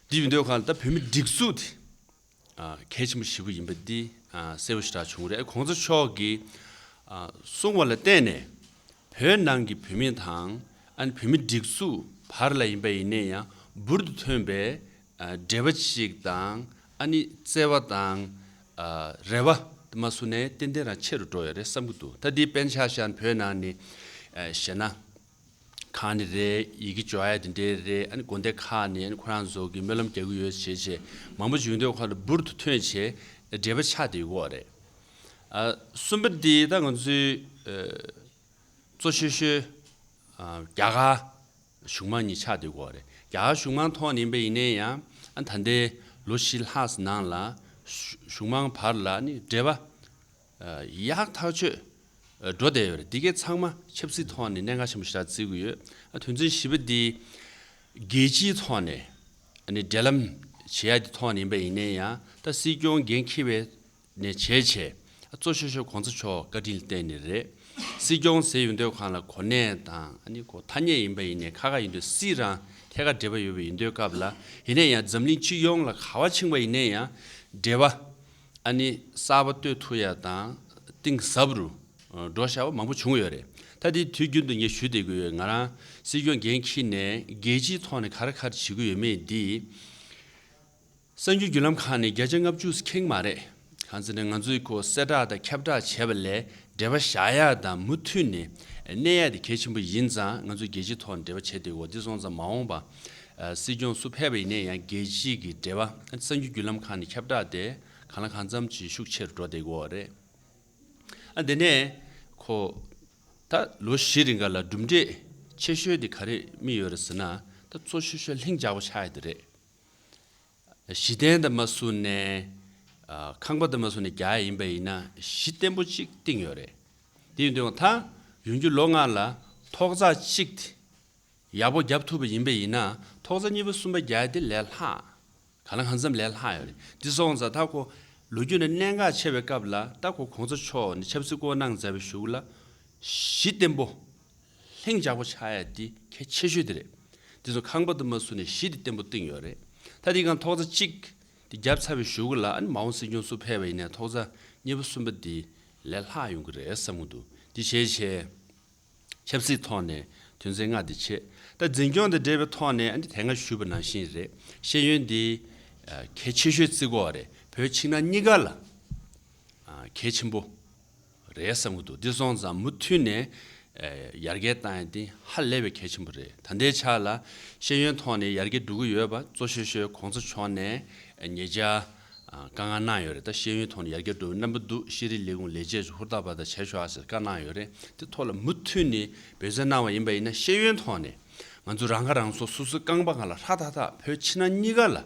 འདི་ཡིན་དུས་གང་ལ་ད་བོད་མི་སྒྲིག་འཛུགས་དེ་གལ་ཆེན་པོ་ཞེ་པོ་ཡིན་པ་འདི་གསལ་པོ་ཞེ་དྲག་བྱུང་བ་རེད། གོང་ས་མཆོག་གིས་གསུངས་པ་ལ་བརྟེན་ནས་བོད་ནང་གི་བོད་མི་དང་ཨ་ནི་བོད་མི་སྒྲིག་འཛུགས་བར་ལ་ཡིན་པ་ཡིན་ནའི་ཡང་འབུར་དུ་ཐོན་པའི་འབྲེལ་བ་ཅིག་དང་ཨ་ནི་བརྩེ་བ་དང་རེ་བ་དེ་མ་སུ་ནས་ཏན་ཏན་རང་ཆེ་རུ་འགྲོ་ཡོད་རེད་བསམ་གྱི་འདུག་ད་འདི་དཔེར་ན་ཆ་བཞག་ན་བོད་ནང་ནས་བཤད་ན་ཁང་ནི་རེད། ཡི་གེ་འབྱོར་ཡ་དེ་འདྲའི་རེད། ཨ་ནི་དགོན་སྡེ་ཁག་ནས་ཨ་ནི་ཁོ་རང་ཚོ་གི་སྨོན་ལམ་རྒྱག་གི་ཡོད་བྱས་བྱས་མང་པོ་བྱུང་དུས་ཁོ་ལ་འབུར་དུ་ཐོན་བྱས་འབྲེལ་བ་ཆགས་བསྡད་ཡོད་རེད། ཨ་གསུམ་པ་འདི་ད་ང་ཚོའི་གཙོ་ཆེ་ཤོས་རྒྱ་གར་གཞུང་མང་གཉིས་ཆགས་བསྡད་ཡོད་རེད། རྒྱ་གར་གཞུང་མང་ཐོག་ནས་ཡིན་པ་ཡིན་ནའི་ཡང་ཨ་ད་ལྟའི་ལོ་བཞི་ལྷག་ཙམ་ནང་ལ་གཞུང་མང་བར་ལ་ནི་འབྲེལ་བ་ཡག་ཐག་ཆོད་འགྲོ་བསྡད་ཡོད་རེད། འདི་གའི་ཚང་མ་ཆབ་སྲིད་ཐོག་ནས་གནད་འགག་ཆེན་པོ་ཞེ་དྲག་བརྩི་གི་ཡོད། ཨ་དོན་ཚན་བཞི་པ་འདི་རྒྱལ་སྤྱིའི་ཐོག་ནས་ཨ་ནི་འབྲེལ་ལམ་བྱེད་ཡ་དེ་ཐོག་ནས་ཡིན་པ་ཡིན་ནའི་ཡང་ད་སྲིད་སྐྱོང་འགན་འཁྱེར་བའི་ནས་བྱས་བྱས་ཨ་གཙོ་ཆེ་ཤོས་གོང་ས་མཆོག་བཀའ་དྲིན་ལ་བརྟེན་ནས་རེད། སྲིད་སྐྱོང་ཟེར་ཡོང་དུས་གང་ལ་གོ་གནས་དང་ཨ་ནི་གོ་ཐ་སྙད་ཡིན་པ་ཡིན་ནའི་ཁ་ཁ་ཡིན་དུས་སྲིད་རང་ཐད་ཀར་འབྲེལ་བ་ཡོད་པ་ཡིན་དུས་སྐབས་ལ་ཡིན་ནའི་ཡང་འཛམ་གླིང་སྤྱི་ཡོངས་ལ་ག་བ་ཕྱིན་པ་ཡིན་ནའི་ཡང་འབྲེལ་བ་ཨ་ནི་གསར་པ་གཏོད་ཐུབ་ཡ་དང་གཏིང་ཟབ་རུ་འགྲོ་བཞག་པ་མང་པོ་བྱུང་ཡོད་རེད། ད་དེ་དུས་རྒྱུན་དུ་ངས་ཞུ་བསྡད་ཀྱི་ཡོད། ང་རང་སྲིད་སྐྱོང་འགན་འཁྱེར་ནས་རྒྱལ་སྤྱིའི་ཐོག་ནས་ག་རེ་ག་རེ་བྱེད་ཀྱི་ཡོད་མེད་འདི་གསར་འགྱུར་བརྒྱུད་ལམ་ཁག་ནས་བརྒྱ་ཆ་ལྔ་བཅུ་ཁེངས་མ་རེད། གང་ཟེར་ན་ང་ཚོའི་ཁོ་གསལ་བསྒྲགས་དང་ཁྱབ་བསྒྲགས་བྱས་པ་ལས་འབྲེལ་བ་བཞག་ཡ་དང་མུ་མཐུད་ནས་གནས་ཡ་དེ་གལ་ཆེན་པོ་ཡིན་ཙང་ང་ཚོས་རྒྱལ་སྤྱིའི་ཐོག་ནས་འབྲེལ་བ་བྱས་བསྡད་ཡོད། འདི་སོང་ཙང་མ་འོངས་པ་སྲིད་སྐྱོང་སུ་ཕེབས་པ་ཡིན་ནའི་ཡང་རྒྱལ་སྤྱིའི་གི་འབྲེལ་བ་གསར་འགྱུར་བརྒྱུད་ལམ་ཁག་ནས་ཁྱབ་བསྒྲགས་དེ་གང་ལ་གང་འཚམ་ཅིག་ཤུགས་ཆེ་རུ་འགྲོ་བསྡད་ཡོད་རེད། ཨ་དེ་ནས་ཁོ་ད་ལོ་བཞི་རིང་ག་ལ་གྲུབ་འབྲས་ཆེ་ཤོས་དེ་ག་རེ་རྨིས་ཡོད་རེད་ཟེར་ན་ད་གཙོ་ཆེ་ཤོས་ལྷིང་འཇགས་པོ་ཆགས་ཡ་དེ་རེད། གཞི་རྟེན་དང་མ་བཟུང་ནས་ཨ་ཁང་པ་དང་མ་བཟུང་ནས་རྒྱག་ཡ་ཡིན་པ་ཡིན་ན་གཞི་བརྟན་པོ་གཅིག་བཏིང་ཡོད་རེད། དེ་ཡིན་དུས་ད་ཡོང་རྒྱུ་ལོ་ལྔ་ལ་ཐོག་བརྩེགས་གཅིག་དེ་ཡག་པོ་བརྒྱབ་ཐུབ་པ་ཡིན་པ་ཡིན་ན་ཐོག་བརྩེགས་གཉིས་པ་གསུམ་པ་རྒྱག་ཡ་དེ་ལས་སླ། གང་ལ་གང་འཚམ་ལས་སླ་ཡོད་རེད། འདི་སོང་ཙང་ད་ཁོ་ལོ་རྒྱུས་ནས་གནད་འགག་ཆེ་བའི་སྐབས་ལ་ད་ཁོ་གོང་ས་མཆོག་ནས་ཆབ་སྲིད་བསྐོ་གནང་མཛད་པའི་གཞུག་ལ་གཞི་བརྟན་པོ་ལྷིང་འཇགས་པོ་ཆགས་ཡ་འདི་གལ་ཆེ་ཤོས་དེ་རེད། འདི་ཚོ་ཁང་པ་དུ་མ་བཟུང་ནས་གཞི་དེ་བརྟན་པོ་བཏིང་ཡོད་རེད། ད་འདི་གང་ཐོག་བརྩེགས་གཅིག་དེ་བརྒྱབ་ཚར་བའི་གཞུག་ལ་ཨ་ནི་མ་འོངས་སྲིད་སྐྱོང་སུ་ཕེབས་པ་ཡིན་ནའི་ཐོག་བརྩེགས་གཉིས་པ་གསུམ་པ་འདི་ལས་སླ་ཡོང་གི་རེད་བསམ་གྱི་འདུག་འདི་བྱས་བྱས། ཆབ་སྲིད་ཐོག་ནས་དོན་ཚན་ལྔ་འདི་བྱེད། ད་འཛིན་སྐྱོང་དང་འབྲེལ་བའི་ཐོག་ནས་ཨ་ནི་དེ་སྔ་ཞུས་པ་ནང་བཞིན་རེད། ཤེས་ཡོན་འདི་ཨ་གལ་ཆེ་ཤོས་བརྩི་དགོས་པ་རེད། བོད་ཕྱི་ནང་གཉིས་ཀ་ལ་ཨ་གལ་ཆེན་པོ་རེད་བསམ་གྱི་འདུག་འདི་སོང་ཙང་མུ་མཐུད་ནས་ཨ་ཡར་རྒྱས་བཏང་ཡ་འདི་ཧ་ལས་པའི་གལ་ཆེན་པོ་རེད། ད་ལྟའི་ཆ་ལ་ཤེས་ཡོན་ཐོག་ནས་ཡར་རྒྱས་འགྲོ་གི་ཡོད་པ་གཙོ་ཆེ་ཤོས་གོང་ས་མཆོག་ནས་ཉེ་ཆར་ཨ་བཀའ་མངགས་གནང་ཡོད་རེད། ད་ཤེས་ཡོན་ཐོག་ནས་ཡར་རྒྱས་འགྲོ་བའི་རྣམ་པ་འདུག་ཤེས་རིག་ལས་ཁུངས་ལས་བྱེད་ཚོ་ཧུར་ཐག་པ་དང་བྱས་ཤོག་ཨ་ཟེར་བཀའ་གནང་ཡོད་རེད། དེ་ཐོག་ལ་མུ་མཐུད་ནས་འབད་བརྩོན་གནང་བ་ཡིན་པ་ཡིན་ན་ཤེས་ཡོན་ཐོག་ནས་ ང་ཚོ་རང་ཁ་རང་གསོ་སོ་སོའི་རྐང་པ་སྒང་ལ་ཧྲ་ཐག་ཐག་བོད་ཕྱི་ནང་གཉིས་ཀ་ལ་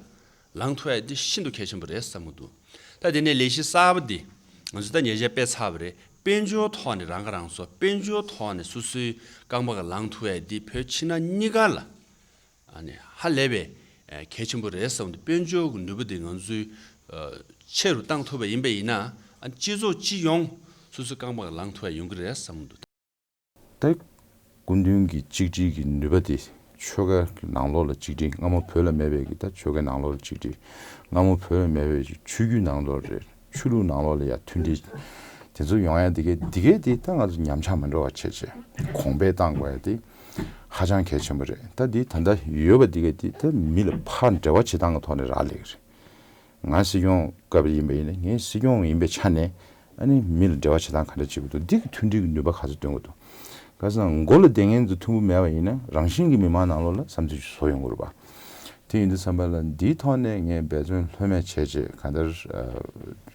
ལངས་ཐུབ་ཡ་འདི་ཤིན་ཏུ་གལ་ཆེན་པོ་རེད་བསམ་གྱི་འདུག་ད་དེ་ནས་ལས་གཞི་གསར་པ་འདི་ང་ཚོ་ད་ཉེ་ཆར་སྤེལ་ཚར་བ་རེད། དཔལ་འབྱོར་ཐོག་ནས་རང་ཁ་རང་གསོ། དཔལ་འབྱོར་ཐོག་ནས་སོ་སོའི་རྐང་པ་སྒང་ལངས་ཐུབ་ཡ་འདི་བོད་ཕྱི་ནང་གཉིས་ཀ་ལ་ཨ་ནི་ཧ་ལས་པའི་ཨ་གལ་ཆེན་པོ་རེད་བསམ་གྱི་འདུག་དཔལ་འབྱོར་གྱི་ནུས་པ་འདི་ང་ཚོས་ཨ་ཆེ་རུ་བཏང་ཐུབ་པ་ཡིན་པ་ཡིན་ན། ཨ་སྤྱི་ཚོགས་སྤྱི་ཡོངས་སོ་སོའི་རྐང་པ་སྒང་ལངས་ཐུབ་ཡ་ཡོང་གི་རེད་བསམ་གྱི་འདུག་ད་སྐུ་མདུན་གྱི་གཅིག་སྒྲིལ་གྱི་ནུས་པ་དེ་ཆོལ་ཁའི་ནང་ལོགས་ལ་གཅིག་སྒྲིལ། སྔ་མོ་བོད་ལ་མེད་པའི་གི་ད་ཆོལ་ཁའི་ནང་ལོགས་ལ་གཅིག་སྒྲིལ། སྔ་མོ་བོད་ལ་མེད་པའི་ཆོས་བརྒྱུད་ནང་ལོགས་རེད། ཆོས་ལུགས་ནང་ལོགས་ལ་ཡ་མཐུན་སྒྲིལ། དེ་ཚོ་ཡོང་ཡ་འདི་གའི་འདི་གའི་དེ་ད་ང་ཚོ་ཉམས་ཆག་མི་འགྲོ་བ་བྱས་བྱས་གོང་འཕེལ་བཏང་དགོས་ཡ་དེ་ཧ་ཅང་གལ་ཆེན་པོ་རེད། ད་འདི་ད་ལྟ་ཡོད་པ་འདི་གའི་དེ་ད་མི་ལ་ཕར་འབྲེལ་བ་བྱེད་སྟངས་ཀྱི་ཐོག་ནས་རག་ལས་ཀྱི་རེད། ང་སྲིད་སྐྱོང་སྐབས་ཡིན་པ་ཡིན་ན་ངས་སྲིད་སྐྱོང་ཡིན་པའི་ཆ་ནས་ཨ་ནི་མི་ལ་འབྲེལ་བ་བྱེད་སྟངས་ག་འདྲ་བྱེད་དགོས་འདུག་འདི་གི་མཐུན་སྒྲིལ་གྱི་ནུས་པ་ག་ཚོད་འདོན་དགོས་འདུག་ག་ཟེར་ན་མགོ་ལ་བསྡད་མཁན་ཚོ་མཐུན་པོ་མེད་པ་ཡིན་ན་རང་བཞིན་གྱི་མི་མང་ནང་ལོགས་ལ་བསམ་ཚུལ་ཞིག་བཟོ་ཡོང་གི་རེད་པ། དེ་ཡིན་དུས་ཙམ་པ་ལ་འདིའི་ཐོག་ནས་ངས་འབད་བརྩོན་ལྷོད་མེད་བྱས་བྱས་གང་ལྟར་ཨ་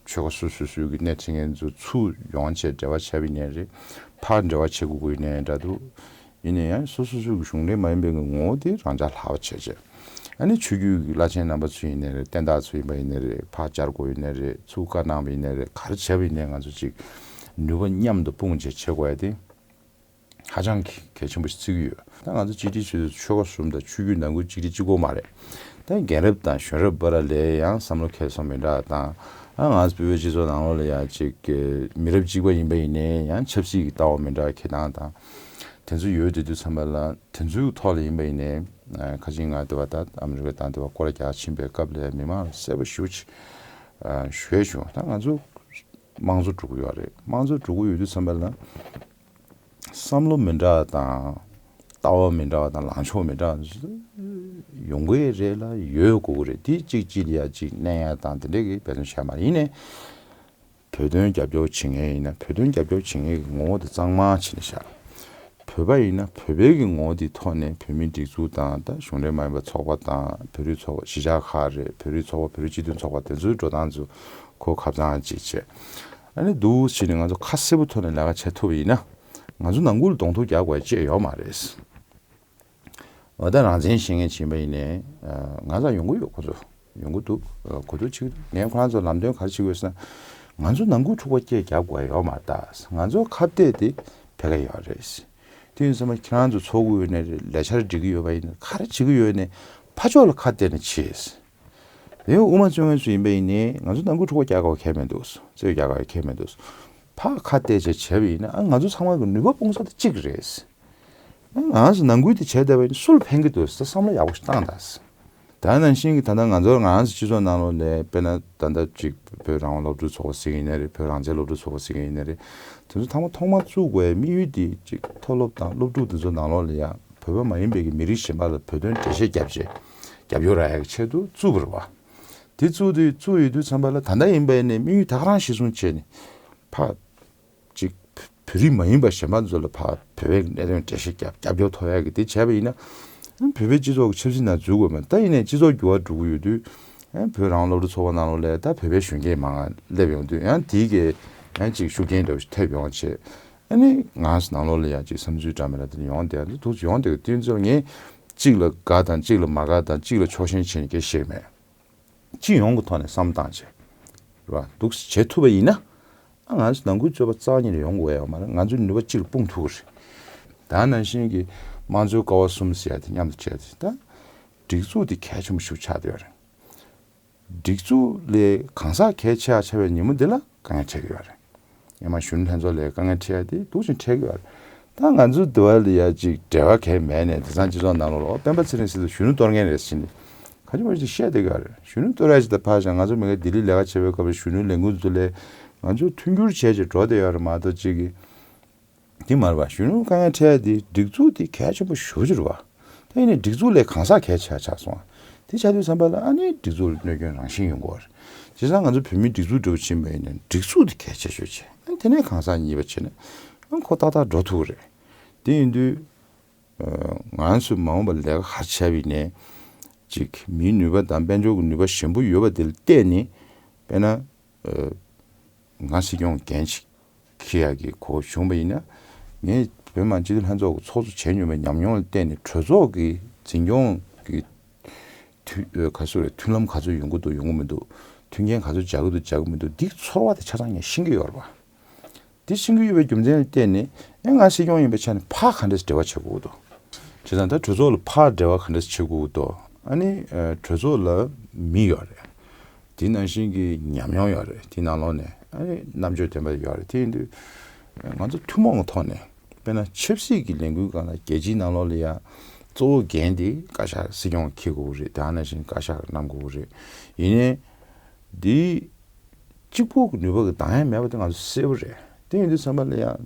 ཆོལ་ཁ་སོ་སོ་སོའི་གི་སྣེ་ཁྲིད་མཁན་ཚོ་ཚུར་ཡོང་བྱས་འབྲེལ་བ་བྱས་པ་ཡིན་ནའི་རེད། ཕར་འབྲེལ་བ་བྱེད་དགོས་ཀྱི་ཡོད་ནའི་འདྲ་འདུག་ཡིན་ན་ཡང་སོ་སོ་སོ་གི་གཞུང་འབྲེལ་མ་ཡིན་པའི་ངོ་བོ་དེ་རང་འཇགས་ལྷག་པ་བྱས་བྱས། ཨ་ནི་ཆོས་བརྒྱུད་ཀྱི་བླ་ཆེན་རྣམ་པ་ཚོ་ཡིན་ནའི་རེད། བསྟན་བདག་ཚོ་ཡིན་པ་ཡིན་ནའི་རེད། ཕར་བཅར་དགོས་ཡིན་ནའི་རེད། ཚུར་བཀའ་གནང་བ་ཡིན་ནའི་རེད། ག་རེ་བྱས་པ་ཡིན་ནའི་ང་ཚོ་གཅིག་ནུས་པ་མཉམ་དུ་སྤུངས་བྱས་བྱེད་དགོས་ཡ་དེ་ཧ་ཅང་གི་གལ་ཆེན་པོ་ཞིག་བརྩི་གི་ཡོད། ད་ང་ཚོ་སྤྱི་འཐུས་ཆོས་ཚོགས་ཆོལ་ཁ་གསུམ་དང་ཆོས་བརྒྱུད་ནང་ཁུལ་གཅིག་སྒྲིལ་གཅིག་པོ་མ་རེད། ད་རྒན་རབས་དང་གཞོན་རབས་བར་ལ་ཡང་བསམ་བློ་འཁྱེར་སོང་མི་འདྲ་དང་། ཨ་ང་ཚོ་བོད་པའི་སྤྱི་ཚོགས་ནང་ལོགས་ལ་ཡང་གཅིག་མི་རབས་གཅིག་པ་ཡིན་པ་ཡིན་ནའི་ཡང་ཆབ་སྲིད་ཀྱི་ལྟ་བ་མི་འདྲ་བ་འཁྱེར་སྟངས་དང་། དེ་ཚོ་ཡོད་དུས་དུས་ཙམ་པ་ལ་དེ་ཚོའི་ཐོག་ལ་ཡིན་པ་ཡིན་ནའི་ཁ་ཆེ་ང་དེ་བ་ད་ཨ་མི་རི་ཀ་དང་དེ་བ་སྐོར་ར་རྒྱག་ཕྱིན་པའི་སྐབས་ལ་མི་མང་ལ་གསལ་པོ་ཞེ་པོ་ཅིག་ཞུས་བྱུང་། ད་ང་ཚོ་དམངས་གཙོ་འགྲོ་གི་ཡོད་རེད། དམངས་གཙོ་འགྲོ་གི་ཡོད་དུས་ཙམ་པ་ལ་བསམ་བློ་མི་འདྲ་བ་དང་། ལྟ་བ་མི་འདྲ་བ་དང་ལངས་ཕྱོགས་མི་འདྲ་བ་ཡོང་གི་རེད་ལ་ཡོད་དགོས་ཀྱི་རེད། དེ་གཅིག་གཅིག་ལ་ཡ་གཅིག་གནོན་ཡ་དང་དེ་འདྲས་ཀྱི་འབད་བརྩོན་བྱས་མ་རེད། ཡིན་ནའི་བོད་དོན་རྒྱབ་སྐྱོར་བྱེད་མཁན་ཡིན་ན་བོད་དོན་རྒྱབ་སྐྱོར་བྱེད་མཁན་གྱི་ངོ་བོ་དེ་གཙང་མ་བྱས་ནས་བཞག་བོད་པ་ཡིན་ན་བོད་པའི་གི་ངོ་བོ་དེའི་ཐོག་ནས་བོད་མིའི་སྒྲིག་འཛུགས་དང་ད་གཞུང་འབྲེལ་མ་ཡིན་པ་ཚོགས་པ་དང་བོད་རིགས་ཚོགས་པ་གཞིས་ཆགས་ཁག་རེད། བོད་རིགས་ཚོགས་པ་བོད་རིགས་སྤྱི་མཐུན་ཚོགས་པ་དེ་ཚོའི་འགྲོ་སྟངས་ཚོ་གོ་ཁ་ཚང་ཅིག་བྱས། ཨ་ནི་འདུག་བྱས་ནས་ང་ཚོ་ཁ་གསལ་པོ་ཐོག་ནས་ལས་ཀ་བྱེད་ཐུབ་པ་ཡིན་ན་ང་ཚོ་ནང་ཁུལ་གདོང་ཐུག་རྒྱག་དགོས་ཅེས་ཡོད་མ་རེད། འོ་ད་རང་བཙན་བཤད་མཁན་ཕྱིན་པ་ཡིན་ནའི་ང་ཚོ་ཡོང་གི་ཡོད། ཁོ་ཚོ་ཡོང་གི་འདུག་གོ་ཐུག་ཅིག་ངས་ཁོ་རང་ཚོ་ལམ་སྟོན་ག་རེ་བྱེད་དགོས་ཟེར་ན། ང་ཚོ་ནང་ཁུལ་འཁྲུག་པ་སྐད་རྒྱག་དགོས་ཡོད་མ་རེད། ད་ང་ཚོ་ཁ་གཏད་དེ་ཕལ་ཁ་ཡོད་རེད། དེ་ཡིན་ཙང་ཁྱེད་རང་ཚོ་ཚོགས་དགོས་ཡོད་ནའི་རེད། ལས་འཆར་སྒྲིག་གི་ཡོད་པ་ཡིན་ན་ག་རེ་བྱེད་ཀྱི་ཡོད་ནའི་ཕར་ཕྱོགས་ལ་ཁ་གཏད་ནས་བྱེད། དེ་དབུ་མ་བཙོན་མཁན་ཚོ་ཡིན་པ་ཡིན་ནའི་ང་ཚོ་ནང་ཁུལ་འཁྲུག་པ་རྒྱག་དགོས་ཁེལ་མི་འདུག་རྩོད་རྒྱག་དགོས་ཁེལ་མི་འདུག་ཕར་ཁ་གཏད་བྱས་བྱས་པ་ཡིན་ན་ཨ་ང་ཚོ་ཚང་མ་གི་ནུས་པ་སྤུངས་ས་དེ་གཅིག་རེད། ང་ཚོ་ནང་ཁུལ་དེ་བྱས་བསྡད་པ་ཡིན་ན་སུ་ལ་ཕན་གྱི་འདུག་ཟེར་བསམ་བློ་ཡག་པོ་ཞིག་བཏང་དང་། ད་ནང་བཞིན་གྱི་ད་ལྟ་ང་ཚོ་ང་ཚོ་སྤྱི་ཚོགས་ནང་ལོགས་ལ་དཔེར་ན་ད་ལྟ་ཅིག་བོད་རང་དབང་སློབ་ཕྲུག་ཚོགས་པ་ཟེར་གྱི་ཡིན་ན་རེད། བོད་རང་བཙན་སློབ་ཕྲུག་ཚོགས་པ་ཟེར་གྱི་ཡིན་ན་རེད། དེ་ཚོ་ཚང་མ་ཐོག་མར་བཙུགས་དགོས་ཡ་དམིགས་ཡུལ་དེ་ཅིག་མཐོ་སློབ་དང་སློབ་ཕྲུག་དེ་ཚོ་ནང་ལོགས་ལ་ཡང་བོད་པ་མ་ཡིན་པའི་གི་མི་རིགས་གཞན་པ་ལ་བོད་དོན་འགྲེལ་བཤད་རྒྱབ་བྱས་རྒྱབ་སྐྱོར་རག་ཡ་གི་ཆེད་དུ་བཙུགས་པ་རེད་བ། དེ་བཙུགས་དུས་བཙུགས་ཡོད་དུས་ཙམ་པ་ལ་ད་ལྟ་ཡིན་པ་ཡིན་ནའི་དམིགས་ཡུལ་ད་ག་རང་གཞིར་བཟུང་བྱས་ནས་ཕར་ཅིག་བོད་རིགས་མ་ཡིན་པ་གཞན་པ་ཚོ་ལ་ཕར་བོད་པའི་གནད་དོན་འགྲེལ་བཤད་རྒྱབ་རྒྱབ་སྐྱོར་ཐོབ་ཡག་གི་དེ་བྱས་པ་ཡིན་ན། བོད་པའི་སྤྱི་ཚོགས་ཀྱི་ཆབ་སྲིད་ནང་འཛུལ་དགོས་མེད། ད་ཡིན་ནའི་སྤྱི་ཚོགས་འགྱུར་བ་འགྲོ་གི་ཡོད་དུས། བོད་རང་དབང་སློབ་ཕྲུག་ཚོགས་པ་ནང་ལོགས་ལ་ད་བོད་པའི་གཞོན་སྐྱེས་མང་ང་སླེབས་ཡོང་དུས་ཡང་དེའི་གི་ཡང་ཅིག་ཤུགས་རྐྱེན་འདྲ་བོ་ཞིག་ཐེབས་ཡོང་བྱས། ཨ་ནི་ང་ཚོ་ནང་ལོགས་ལ་ཡང་ཅིག་བསམ་ཚུལ་འདྲ་མི་འདྲ་དེ་ཡོང་བསྡད་འདུག་ཡོང་བསྡད་དུས་ཚོད་ངས་གཅིག་ལ་དགའ་དང་གཅིག་ལ་མ་དགའ་དང་གཅིག་ལ་ཕྱོགས་ཞེན་བྱས་ནས་སྐད་བཤད་མེད། སྤྱི་ཡོངས་ཀྱི་ཐོག་ནས་བསམ་བཏང་བྱས། རེད་བ། འདུག་བྱེད་ཐུབ་པ་ཡིན་ན། ཨ་ང་ཚོ་ནང་ཁུལ་རྩོད་པ་རྩ་བ་ཉིད་ནས་ཡོང་དགོས་ཡ་ཡོད་མ་རེད། ང་ཚོའི་ནུས་པ་གཅིག་ལ་སྤུངས་ཐུབ་ཀྱི་རེད། ད་ནང་བཞིན་གྱི་དམངས་གཙོའི་ཀ་བ་གསུམ་ཟེར་ཡ་དེ་མཉམ་དུ་བྱས་ཏེ་ད། སྒྲིག་འཛུགས་དེ་གལ་ཆེན་པོ་ཞིག་ཆགས་བསྡད་ཡོད་རེད། སྒྲིག་འཛུགས་ལས་གང་ཟག་གལ་ཆེ་བ་ཆགས་པའི་ཉིན་མོ་འདི་ལ་དཀའ་ངལ་འཕྲད་ཀྱི་ཡོད་རེད། སྔོན་མ་གཞོན་ནུ་ལྷན་ཚོགས་ལས་དཀའ་ངལ་འཕྲད་ཡ་དེ་འདུག་ཅིང་འཕྲད་ཀྱི་ཡོད་རེད། ད་ང་ཚོ་འདི་བ་ལ་ཡ་ཅིག་འབྲེལ་བ་གང་ཡང་མེད་ནས་དེང་སང་སྤྱི་ཚོགས་ནང་ལོགས་ལ་སྤེན་པ་ཚེ་རིང་ཟེར་དུས་གཞོན་ནུ་གཏོར་མཁན་རེད་ཟེར་ནས་ག་ཅི་མ་ཅིག་བཤད་བསྡད་ཀྱི་ཡོད་རེད། གཞོན་ནུ་གཏོར་ཡ་ཅིག་ད་ཕར་བཞག་ང་ཚོ་མི་སྒེར་ལྡི་ལི་ལས་ཀ་བྱེད་པའི་སྐབས་ལ་གཞོན་ནུའི་ལས་འགུལ་ཚོ་ལས་ང་ཚོ་མཐུན་འགྱུར་བྱས་བྱས་འགྲོ་བསྡད་ཡོད་རེད་མ་གཏོགས་ཅིག་གི་དེ་མ་རེད་པ། གཞོན་ནུ་དཀའ་ངལ་འཕྲད་ཡ་དེ་སྒྲིག་འཛུགས་དེ་གལ་ཆེན་པོ་ཞེ་པོ་ཅིག་རེད་པ། ད་ཡིན་ནའི་སྒྲིག་འཛུགས་ལས་གང་ཟག་གལ་ཆེ་བ་ཆགས་སོང་བ། དེ་ཆགས་དུས་ཙམ་པ་ལ་ཨ་ནི་སྒྲིག་འཛུགས་ལ་གནོད་སྐྱོན་རང་བཞིན་ཡོང་གི་ཡོད་རེད། བྱས་ཙང་ང་ཚོ་བོད་མིའི་སྒྲིག་འཛུགས་འདྲ་བོ་ཕྱིན་པ་ཡིན་ན་སྒྲིག་འཛུགས་དེ་གལ་ཆེ་ཤོས་བྱས། ཨ་ནི་དེ་ནས་གང་ཟག་གཉིས་པ་བྱས་ན་ཨ་ཁོ་ཏག་ཏག་འགྲོ་ཐུབ་ཀྱི་རེད། དེ་ཡིན་དུས་ང་ཚོས་མ་འོངས་པ་ལས་ཀ་ག་རེ་བྱས་པ་ཡིན་ནའི་ཅིག་མིའི་ནུས་པ་དང་དཔལ་འབྱོར་གྱི་ནུས་པ་ཞན་པོ་ཡོད་པ་དེ་ལ་བལྟས་ནས་དཔེར་ན། ང་སྲིད་སྐྱོང་འགན་ཅིག་འཁྱེར་ཡག་གི་གོ་སྐབས་བྱུང་བ་ཡིན་ན། ངས་ བོད་མི་མང་སྤྱི་འཐུས་ལྷན་ཚོགས་ཀྱི་ཚོགས་གཙོ་བྱས་མྱོང་བའི་ཉམས་མྱོང་ལ་བརྟེན་ནས་གྲོས་ཚོགས་ཀྱི་འཛིན་སྐྱོང་གི་མཐུན་ཨ་ག་ཚོད་རེད། མཐུན་ལམ་ག་ཚོད་ཡོང་གི་འདུག་ཡོང་གི་མི་འདུག་མཐུན་རྐྱེན་ག་ཚོད་སྦྱར་གི་འདུག་སྦྱར་གི་མི་འདུག་འདི་ཚོར་བ་དེ་ཆ་ཚང་ངས་ཤེས་ཀྱི་ཡོད་རེད་པ། འདི་ཤེས་ཀྱི་ཡོད་པའི་རྒྱུ་མཚན་ལ་བརྟེན་ནས་ཨེ་ང་སྲིད་སྐྱོང་ཡིན་པའི་ཆ་ནས་ཕར་ག་འདྲས་འབྲེལ་བ་བྱེད་དགོས་འདུག་བྱས་ཙང་ད་གྲོས་ཚོགས་ལ་ཕར་འབྲེལ་བ་ག་འདྲས་བྱེད་དགོས་འདུག་ཨ་ནི་ཨ་གྲོས་ཚོགས་ལ་མི་ཡོད་རེད། དེ་ནང་བཞིན་གྱི་ཉམས་མྱོང་ཡོད་རེད། དེ་ནང་ལོགས་ནས་ཨ་ནི་རྣམ་དཔྱོད་ལྡན་པ་ཡོད་རེད། དེ་ཡིན་དུས་ང་ཚོ་ཐུན་མོང་གི་ཐོག་ནས་དཔེར་ན་ཆབ་སྲིད་ཀྱི་ལས་འགུལ་སྒང་ལ་རྒྱལ་སྤྱིའི་ནང་ལོགས་ལ་ཡང་གཙོ་བོ་འགན་དེ་བཀའ་ཤག་སྲིད་སྐྱོང་འཁྱེར་དགོས་ཀྱི་རེད། དེ་ནང་བཞིན་བཀའ་ཤག་གནང་དགོས་ཀྱི་རེད། ཡིན་ནའི་འདི་གཅིག་པུ་གི་ནུས་པ་གི་འདང་ཡ་མེད་པ་དེ་ང་ཚོ་གསལ་པོ་རེད། དེ་ཡིན་དུས་ཙམ་པ་ལ་ཡང་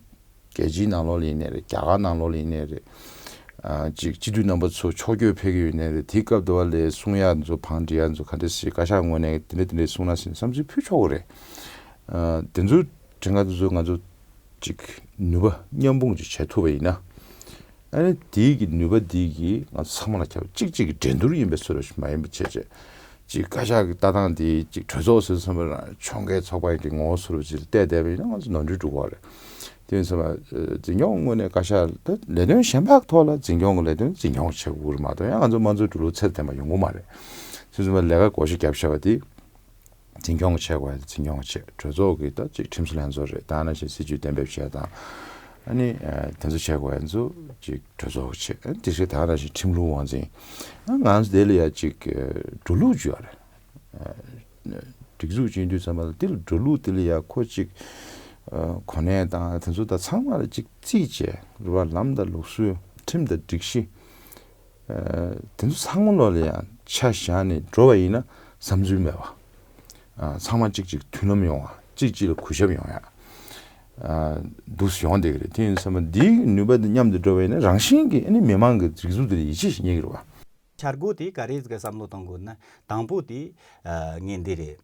རྒྱལ་སྤྱིའི་ནང་ལོགས་ལ་ཡིན་ནའི་རེད། རྒྱ་གར་ནང་ལོགས་ལ་ཡིན་ནའི་རེད། ཨ་ཅིག་སྤྱི་འཐུས་རྣམ་པ་ཚོ་ཕྱོགས་བསྐྱོད་ཕེབས་ཀྱི་ཡོད་ནའི་རེད། དེའི་སྐབས་དུ་བ་ལས་གསུང་ཡ་ཚོ་བང་སྒྲིག་ཡ་ཚོ་ག་འདྲ་ཞིག་བཀའ་ཤག་ངོས་ནས་དེ་འདྲ་དེ་འདྲ་གསུང་ན་ཟིན་བསམ་ཚུལ་ཕུལ་ཆོག་གི་རེད། ཨ་དེ་ཚོའི་གྲངས་ཀ་དེ་ཚོ་ང་ཚོ་ཅིག་ནུས་པ་མཉམ་སྤུངས་ཅིག་བྱེད་ཐུབ་པ་ཡིན་ན། ཨ་ནི་དེའི་གི་ནུས་པ་དེའི་གི་ང་ཚོ་ཚང་མ་ལ་ཁྱབ། གཅིག་གཅིག་གི་འགྲན་བསྡུར་ཡིན་པའི་བཟོ་འདྲ་ཞིག་མ་ཡིན་པ་བྱས་བྱས། ཅིག་བཀའ་ཤག་གི་ལྟ་སྟངས་དེ་ཅིག་གྲོས་ཚོགས་ཟེར་བསམ་པ་རང་ཕྱོགས་འགལ་ཚོགས་པ་གི་ངོ་བོ་བཟོ་འདྲ་ཅིག་ལ་བལྟས་བསྡད་པ་ཡིན་ན་ང་ཚོ་ནོར་འཁྲུལ་འགྲོ་གི་རེད། དེ་ཡིན་ཙང་འཛིན་སྐྱོང་ངོས་ནས་བཀའ་ཤག་ད་ལས་དོན་གཞན་པ་ཐོག་ལ་འཛིན་སྐྱོང་གི་ལས་དོན་འཛིན་སྐྱོང་བྱེད་དགོས་ཀྱི་རེད་མ་གཏོགས། ཡང་ང་ཚོ་དམངས་གཙོའི་འགྲོ་ལུགས་ཚད་ལྡན་པ་ཡོང་གི་མ་རེད། དེ་ཡིན་ཙང་ལས་ཀ་བགོ་བཤའ་བརྒྱབ་བཞག་པ་དེ། འཛིན་སྐྱོང་བྱེད་དགོས་ཡ་འཛིན་སྐྱོང་བྱེད། གྲོས་ཚོགས་ཀྱི་ད་ཅིག་ཁྲིམས་སྲོལ་ལྷན་ཚོགས་རེད། ད་ནང་བཞིན་སྲིད་ཇུས་གཏན་འབེབས་བྱེད་དང་། ཨ་ནི་ཨ་དེ་ཚོ་བྱེད་དགོས་ཡ་ཚོ་ཅིག་གྲོས་ཚོགས་བྱེད། ཨ་དེ་ཚོ་ད་ནང་བཞིན་ཁྲིམས་ལུགས་དབང་འཛིན། ཨ་ང་ཚོ་དེ་ལ་ཡ་ཅིག་འགྲོ་ལུགས་ཅིག་ཡོད་རེད། ཨ་སྒྲིག་འཛུགས་ཅིག་ཡིན་དུས་ཙམ་པ་ལ་དེ་ལ་འགྲོ་ལུགས་དེ་ལ་ཡ་ཁོ་ཅིག་ཨ་གོ་གནས་དང་དེ་ཚོ་ད་ཚང་མ་ལ་ཅིག་རྩིས་བྱས་རེད་བ། ལམ་དང་ལུགས་སྲོལ། ཁྲིམས་དང་སྒྲིག་གཞི། ཨ་དེ་ཚོ་ཚང་མ་ལོག་ལ་ཡང་ཆ་བཞག་ནས་འགྲོ་བ་ཡིན་ན་བསམ་ཚུལ་མེད་པ། ཨ་ཚང་མ་གཅིག་གཅིག་མཐུན་ལམ་ཡོང་བ། གཅིག་གཅིག་ལ་གུས་ཞབས་ཡོང་ཡ། ཨ་འདུག་སེ་ཡོང་བསྡད་ཀྱི་རེད། དེ་ཡིན་ཙང་འདིའི་ནུས་པ་འདི་མཉམ་དུ་འགྲོ་བ་ཡིན་ན་རང་བཞིན་གྱིས་ཨ་ནི་མི་མང་གི་སྒྲིག་འཛུགས་འདི་ལ་ཡིད་ཆེས་ཤིག་རྙེད་ཀྱི་རེད་བ། འཆར་སྒོ་དེ་ག་རེ་ཟིག་ག་བསམ་བློ་གཏོང་དགོས་ན། དང་པོ་དེ་ཨ་ངས་འདི་རེད།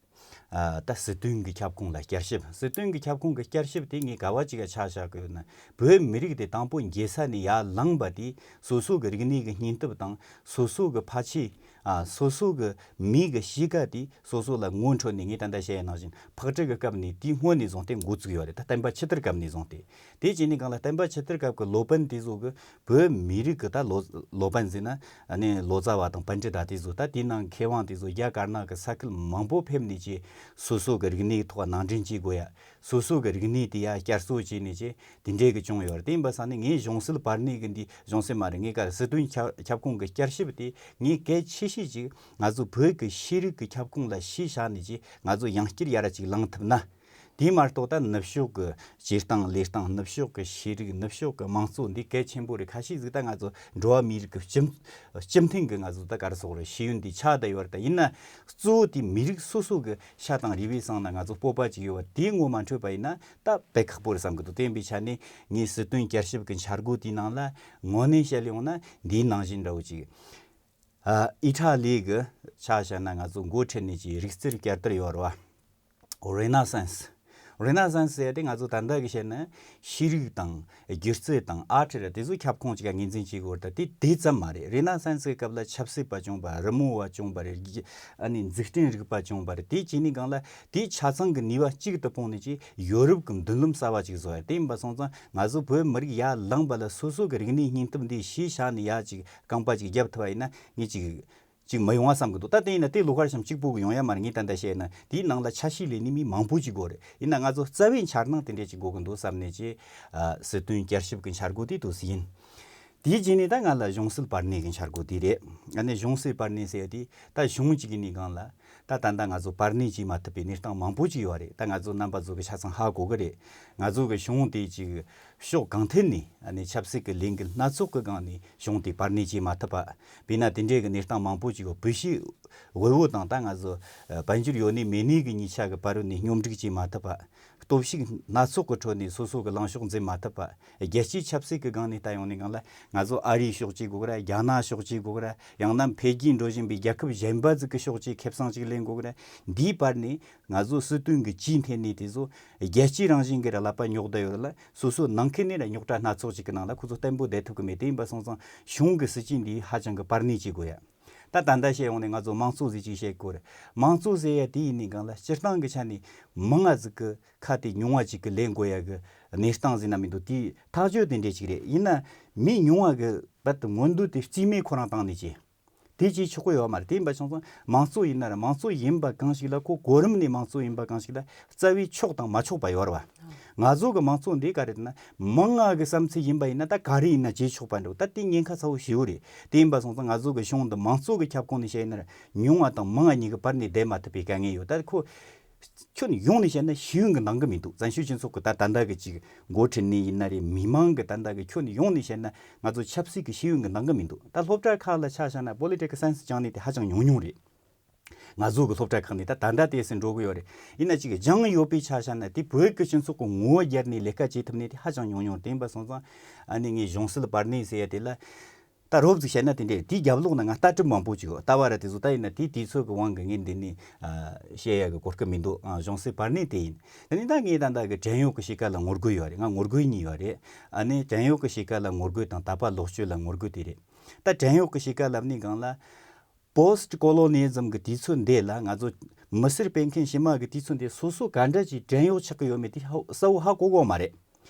ཨ་ད་སྲིད་དོན་གྱི་ཁྱབ་ཁོངས་ལ་བསྐྱར་ཞིབ། སྲིད་དོན་གྱི་ཁྱབ་ཁོངས་ཀྱི་བསྐྱར་ཞིབ་དེ་ངས་ག་བ་ཅིག་ག་ཆ་བཞག་གི་ཡོད་ན། བོད་མི་རིགས་དེ་དང་པོ་འགྱེལ་ས་ནས་ཡར་ལངས་པ་དེ་སོ་སོ་གི་རིག་གནས་ཀྱི་སྙིང་སྟོབས་དང་། སོ་སོ་གི་ཕལ་ཆེར་ཨ་སོ་སོ་གི་མིའི་གི་གཤིས་ཀ་དེ་སོ་སོ་ལ་ངོ་འཕྲོད་ནས། ངས་ད་ལྟ་བཤད་ཡ་ནང་བཞིན་ཕག་གྲུ་གི་སྐབས་ནས་དེའི་སྔོན་ནས་བཟུང་སྟེ་འགོ་བཙུགས་ཡོད་རེད། ད་བསྟན་པ་ཆོས་དར་སྐབས་ནས་བཟུང་སྟེ། དེ་བྱས་ནས་གང་ལ་བསྟན་པ་ཆོས་དར་སྐབས་ཀྱི་སློབ་དཔོན་དེ་ཚོ་གི་བོད་མི་རིགས་ཀྱི་ད་ལོ་སློབ་དཔོན་ཟེར་ན་ཨ་ནི་ལོ་ཙཱ་བ་དང་པཎྜི་ཏ་དེ་ཚོ། ད་དེའི་ནང་མཁས་དབང་དེ་ཚོ་རྒྱ་དཀར་ནག་གི་ས་ཁུལ་མང་པོ་ཕེབས་ནས་ཀྱི་སོ་སོ་གི་རིག་གནས་ཐོག་ནང་འདྲེན་བྱེད་དགོས་ཡ། སོ་སོ་གི་རིག་གནས་དེ་ཡ་བསྐྱར་གསོ་བྱས་ནས་ཀྱི་དེ་འདྲའི་གི་བྱུང་ཡོད་རེད། དེ་ཡིན་པ་སང་ནི་ངས་གཞུང་སྲིད་བར་གནས་གི་འདི། གཞུང་སྲིད་མ་རེད། ངས་ག་རེ། སྲིད་དོན་ཁྱབ་ཁྱབ་ཁོངས་གི་བསྐྱར་ཞིབ་དེ་ངས་གལ་ཆེ་ཤོས་ཅིག་ང་ཚོ་བོད་ཀྱི་ཤེས་རིག་གི་ཁྱབ་ཁོངས་ལ་གཞི་བཞག་ནས་ཀྱི་ང་ཚོ་ཡང་བསྐྱར་ཡར་ཅིག་ལངས་ཐུབ་ན། དེ་མ་གཏོགས་ད་ནུབ་ཕྱོགས་ཀྱི་སྤྱིར་བཏང་ལས་སྟངས། ནུབ་ཕྱོགས་ཀྱི་ཤེས་རིག་ནུབ་ཕྱོགས་ཀྱི་དམངས་གཙོ་འདི་གལ་ཆེན་པོ་རེད། ཁ་ཤས་ཟིག་ད་ང་ཚོ་འགྲོ་བ་མིའི་རིགས་ཀྱི་སྤྱི་སྤྱི་མཐུན་གྱི་ང་ཚོ་ད་ག་རེ་ཟེར་དགོས་རེད། ཤེས་ཡོན་འདི་ཆགས་བསྡད་ཡོད་རེད། ད་ཡིན་ན་གཙོ་བོ་དེ་མི་རིགས་སོ་སོ་གི་ཤ་དང་རུས་པའི་གསེང་ན་ང་ཚོ་སྤོབས་པ་ཅིག་ཡོད་པ་དེ་ངོ་མ་འཕྲོད་པ་ཡིན་ན་ད་དཔེ་ཁག་པོ་རེད་བསམ་གི་འདུག་དེ་ཡིན་པའི་ཆ་ནས་ངས་སྲིད་དོན་བསྐྱར་ཞིབ་ཀྱི་འཆར་སྒོ་དེའི་ནང་ལ་དངོས་གནས་བཤད་ཡོང་ན་འདིའི་ནང་བཞིན་འདྲ་བོ་ཅིག་ཨ་ཨི་ཊ་ལི་གི་ཆ་བཞག་ན་ང་ཚོ་འགོ་ཁྲིད་ནས་ཀྱི་རིག་རྩལ་བསྐྱར་དར་ཡོད་རེད་བ། རེ་ན་སན་སི། རེ་ན་སན་སི་ཟེར་ཡ་དེ་ང་ཚོ་ད་ལྟ་གི་བཤད་ན་ཤེས་རིག་དང་སྒྱུ་རྩལ་དང་ཨར་ཊི་ར་དེ་ཚོ་ཁྱབ་ཁོངས་ཅིག་ག་ངོས་འཛིན་བྱེད་དགོས་རེད། ད་དེ་དེ་ཙམ་མ་རེད། རེ་ན་སན་སི་གི་སྐབས་ལ་ཆབ་སྲིད་པ་བྱུང་བ། རི་མོ་བ་བྱུང་བ་རེད། ཨ་ནི་འཛུགས་སྐྲུན་རིག་པ་བྱུང་བ་རེད། དེ་བྱས་ནས་གང་ལ་དེ་ཆ་ཚང་གི་ནུས་པ་གཅིག་ཏུ་སྤུངས་ནས་ཀྱི་ཡོ་རོབ་གི་མདུན་ལམ་གསར་བ་ཅིག་བཟོ་ཡ། དེ་ཡིན་པ་སོང་ཙང་ང་ཚོ་བོད་མི་རིགས་ཡར་ལངས་པ་ལ་སོ་སོ་གི་རིག་གནས་སྙིང་སྟོབས་འདི་གཞི་བཞག་ནས་ཡ་ཅིག་རྐང་པ་ཅིག་བརྒྱབ་ཐུབ་པ་ཡིན་ན་ངས་ཅིག་ཅིག་མི་ཡོང་བ་བསམ་གི་འདུག་ད་དེ་ཡིན་ན་དེ་ལོ་ཁར་ཤམ་གཅིག་པོ་གི་ཡོང་ཡ་མ་རེད། ངས་ད་ལྟ་བཤད་ན་དེའི་ནང་ལ་ཆ་ཤས་ལས་ནི་མི་མང་པོ་ཅིག་དགོས་རེད། ཡིན་ན་ང་ཚོ་རྩ་བའི་འཆར་སྣང་དེ་འདྲས་ཅིག་དགོས་གི་འདུག་བསམ་ནས་ཀྱི་ཨ་སྲིད་དོན་བསྐྱར་ཞིབ་གི་འཆར་སྒོ་དེ་དུས་སུ་ཡིན། དེའི་རྗེས་ནས་ད་ང་ལ་གཞུང་སྲིད་བར་གནས་གི་འཆར་སྒོ་དེ་རེད། ཨ་ནི་གཞུང་སྲིད་བར་གནས་ཟེར་ཡ་དེ་ད་གཞུང་གཅིག་གི་ནས་སྒང་ལ་ད་ད་ལྟ་ང་ཚོ་བར་གནས་བྱེད་མ་ཐུབ་པའི་གནས་སྟངས་མང་པོ་ཅིག་ཡོད་རེད། ད་ང་ཚོ་རྣམ་པ་ཚོ་གི་ཆ་ཚང་ཧ་གོ་གི་རེད། ང་ཚོ་གི་གཞུང་དེ་ཅིག་ཕྱོགས་གང་ཐད་ནས་ཨ་ནི་ཆབ་སྲིད་ཀྱི་ལས་འགུལ་སྣ་ཚོགས་ཀྱི་སྒང་ནས་གཞུང་དེ་བར་གནས་བྱེད་མ་ཐུབ་པ། དཔེར་ན་དེ་འདྲའི་གི་གནས་སྟངས་མང་པོ་ཅིག་ཡོད། བོད་ཕྱི་དབུལ་བོ་དང་ད་ང་ཚོ་ཨ་དཔལ་འབྱོར་ཡོད་ནི་མེད་ནི་གི་གཉིས་ཆ་གི་བར་ནས་སྙོམས་སྒྲིག་བྱེད་མ་ཐུབ་པ། སྟོབས་ཤུགས་སྣ་ཚོགས་ཀྱི་ཁྲོད་ནས་སོ་སོ་གི་ལངས་ཕྱོགས་འཛིན་མ་ཐུབ་པ། རྒྱལ་སྤྱིའི་ཆབ་སྲིད་ཀྱི་སྒང་ནས་ལྟ་ཡོང་ནས་སྒང་ལ་ང་ཚོ་ཨ་རིའི་ཕྱོགས་གཅིག་དགོས་གི་ར། རྒྱ་ནག་ཕྱོགས་གཅིག་དགོས་གི་ར། ཡང་ན་འཕེལ་རྒྱས་འགྲོ་བཞིན་པའི་རྒྱལ་ཁབ་གཞན་པ་ཟིག་གི་ཕྱོགས་གཅིག་ཁེ་བཟང་ཅིག་ལེན་དགོས་གི་ར། འདིའི་བར་ནས་ང་ཚོ་སྲིད་དོན་གྱི་ཇུས་འཐེན་ནས་དེ་ཚོ་རྒྱལ་སྤྱིའི་རང་བཞིན་གྱི་ར་ཀླད་པ་རྙོག་བསྡད་ཡོད་ར་ལ། སོ་སོ་ནང་ཁུལ་ནས་ར་རྙོག་དྲ་སྣ་ཚོགས་ཅིག་གི་ནང་ལ་ཁོ་ཚོ་བརྟན་པོ་བསྡད་ཐུབ་གི་མེད། དེ་ཡིན་པ་སོང་ཙང་གཞུང་གི་སྲིད་ཇུས་འདི་ཧ་ཅང་གི་བར་གནས་བྱེད་དགོས་ཡ། ད་ད་ལྟ་བཤད་ཡོང་ནས་ང་ཚོ་དམངས་གཙོ་ཟེར་ཅིག་བཤད་དགོས་རེད། དམངས་གཙོ་ཟེར་ཡ་དེ་ཡིན་ནི་སྒང་ལ་སྤྱིར་བཏང་གི་ཆ་ནས་མང་ང་ཟིག་གི་ཁ་དེ་ཉུང་བ་ཅིག་གི་ལེན་དགོས་ཡ་གི་ གནས་སྟངས་ཟེར་ན་མི་འདུག་དེའི་ཐག་གཅོད་དེ་འདྲས་ཅིག་རེད། ཡིན་ན་མི་ཉུང་བ་གི་བར་དུ་མངོན་འདོད་དེ་རྩིས་མེད་ཁོ་རང་བཏང་ནས་ཅི། དེ་བྱེད་ཆོག་གི་ཡོད་མ་རེད། དེ་ཡིན་པ་སོང་ཙང་མང་གཙོ་ཡིན་ན་ར་མང་གཙོ་ཡིན་པ་གང་ཞིག་ལ་ཁོ་གོ་རིམ་ནས་མང་གཙོ་ཡིན་པ་གང་ཞིག་ལ་རྩ་བའི་ཆོག་དང་མ་ཆོག་པ་ཡོད་རེད་བ། ང་ཚོ་གི་མང་གཙོ་འདི་ག་རེ་རེད་ན་མང་ང་གི་བསམ་ཚུལ་ཡིན་པ་ཡིན་ན་ད་ག་རེ་ཡིན་ན་བྱེད་ཆོག་པ་འགྲོ། ད་དེ་ཉེན་ཁ་ཚ་བོ་ཞེ་བོ་རེད། དེ་ཡིན་པ་སོང་ཙང་ང་ཚོ་གི་གཞུང་འདི་མང་གཙོ་གི་ཁྱབ་ཁོངས་ནས་བཤད་ཡིན་ན་ར་ཉུང་བ་དང་མང་ང་གཉིས་ཀྱི་བར་ནས་བསྡད་མ་ཐུབ་པའི་དཀའ་ངལ་ཡོད། ད་ཁོ་ཁྱོན་ཡོངས་ནས་བཤད་ན་ཤེས་ཡོན་གྱི་འདང་གི་མི་འདུག་བཙན་བྱོལ་སྤྱི་ཚོགས་ཀྱི་ད་ད་ལྟ་གི་ཅིག་འགོ་ཁྲིད་ནས་ཡིན་ན་རེད། མི་མང་གི་ད་ལྟ་གི་ཁྱོན་ཡོངས་ནས་བཤད་ན་ང་ཚོ་ཆབ་སྲིད་ཀྱི་ཤེས་ཡོན་གྱི་འདང་གི་མི་འདུག་ད་སློབ་གྲྭ་ཁག་ལ་ཆ་བཞག་ན་པོ་ལི་ཊི་ཀལ་སའེན་སི་སྦྱངས་ནས་དེ་ཧ་ཅང་ཉུང་ཉུང་རེད། ང་ཚོ་གི་སློབ་གྲྭ་ཁག་ནས་ད་ད་ལྟ་དེ་སྲིད་འགྲོ་གི་ཡོད་རེད། ཡིན་ན་ཅིག་སྦྱངས་ཡོད་པའི་ཆ་བཞག་ན་དེ་བོད་ཀྱི་སྤྱི་ཚོགས་ཀྱི་ངོ་བོ་བརྒྱབ་ནས་ལས་ཀ་བྱེད་ཐུབ་ནས་དེ་ཧ་ཅང་ཉུང་ཉུང་རེད། དེ་ཡིན་པ་སོང་ཙང་ཨ་ནི་ངས་གཞུང་སྲིད་པར་ནི་ཟེར་ཡ་དེ་ལ། ད་རོབ་ཙམ་བཤད་ན་དེ་འདྲས། དེའི་རྒྱབ་ལོགས་ན་ང་ལྟ་གྲུབ་མང་པོ་ཅིག་ཡོད། ལྟ་བ་ར་དེ་ཚོ་ད་ཡིན་ན་དེ་དུས་ཚོད་ཀྱི་དབང་གིས་ངས་འདི་ནས་ཨ་བཤད་ཡ་གི་གོ་སྐབས་མི་འདུག་ཨ་གཞུང་སྲིད་པར་ནི་དེ་ཡིན། དེ་ནས་ད་ངས་ད་ལྟ་གི་བྲན་གཡོག་གི་གཤིས་ཀ་ལ་ངོ་རྒོལ་ཡོད་རེད། ང་ངོ་རྒོལ་གཉིས་ཡོད་རེད། ཨ་ནི་བྲན་གཡོག་གི་གཤིས་ཀ་ལ་ངོ་རྒོལ་དང་དད་པ་ལོག་སྤྱོད་ལ་ངོ་རྒོལ་དེ་རེད། ད་བྲན་གཡོག་གི་གཤིས་ཀ་ལབ་ནས་སྒང་ལ། པོ་སི་ཊི་ཀོ་ལོ་ནི་ཛམ་གི་དུས་ཚོད་འདི་ལ་ང་ཚོ་མི་སེར་སྤེལ་མཁན་ཕྱི་མ་གི་དུས་ཚོད་འདི་སོ་སོ་ག་འདྲ་ཅིག་བྲན་གཡོག་ཆགས་ཀྱི་ཡོད་མེད་དེ་ཧ་གསལ་བོ་ཧ་གོ་གོ་མ་རེད།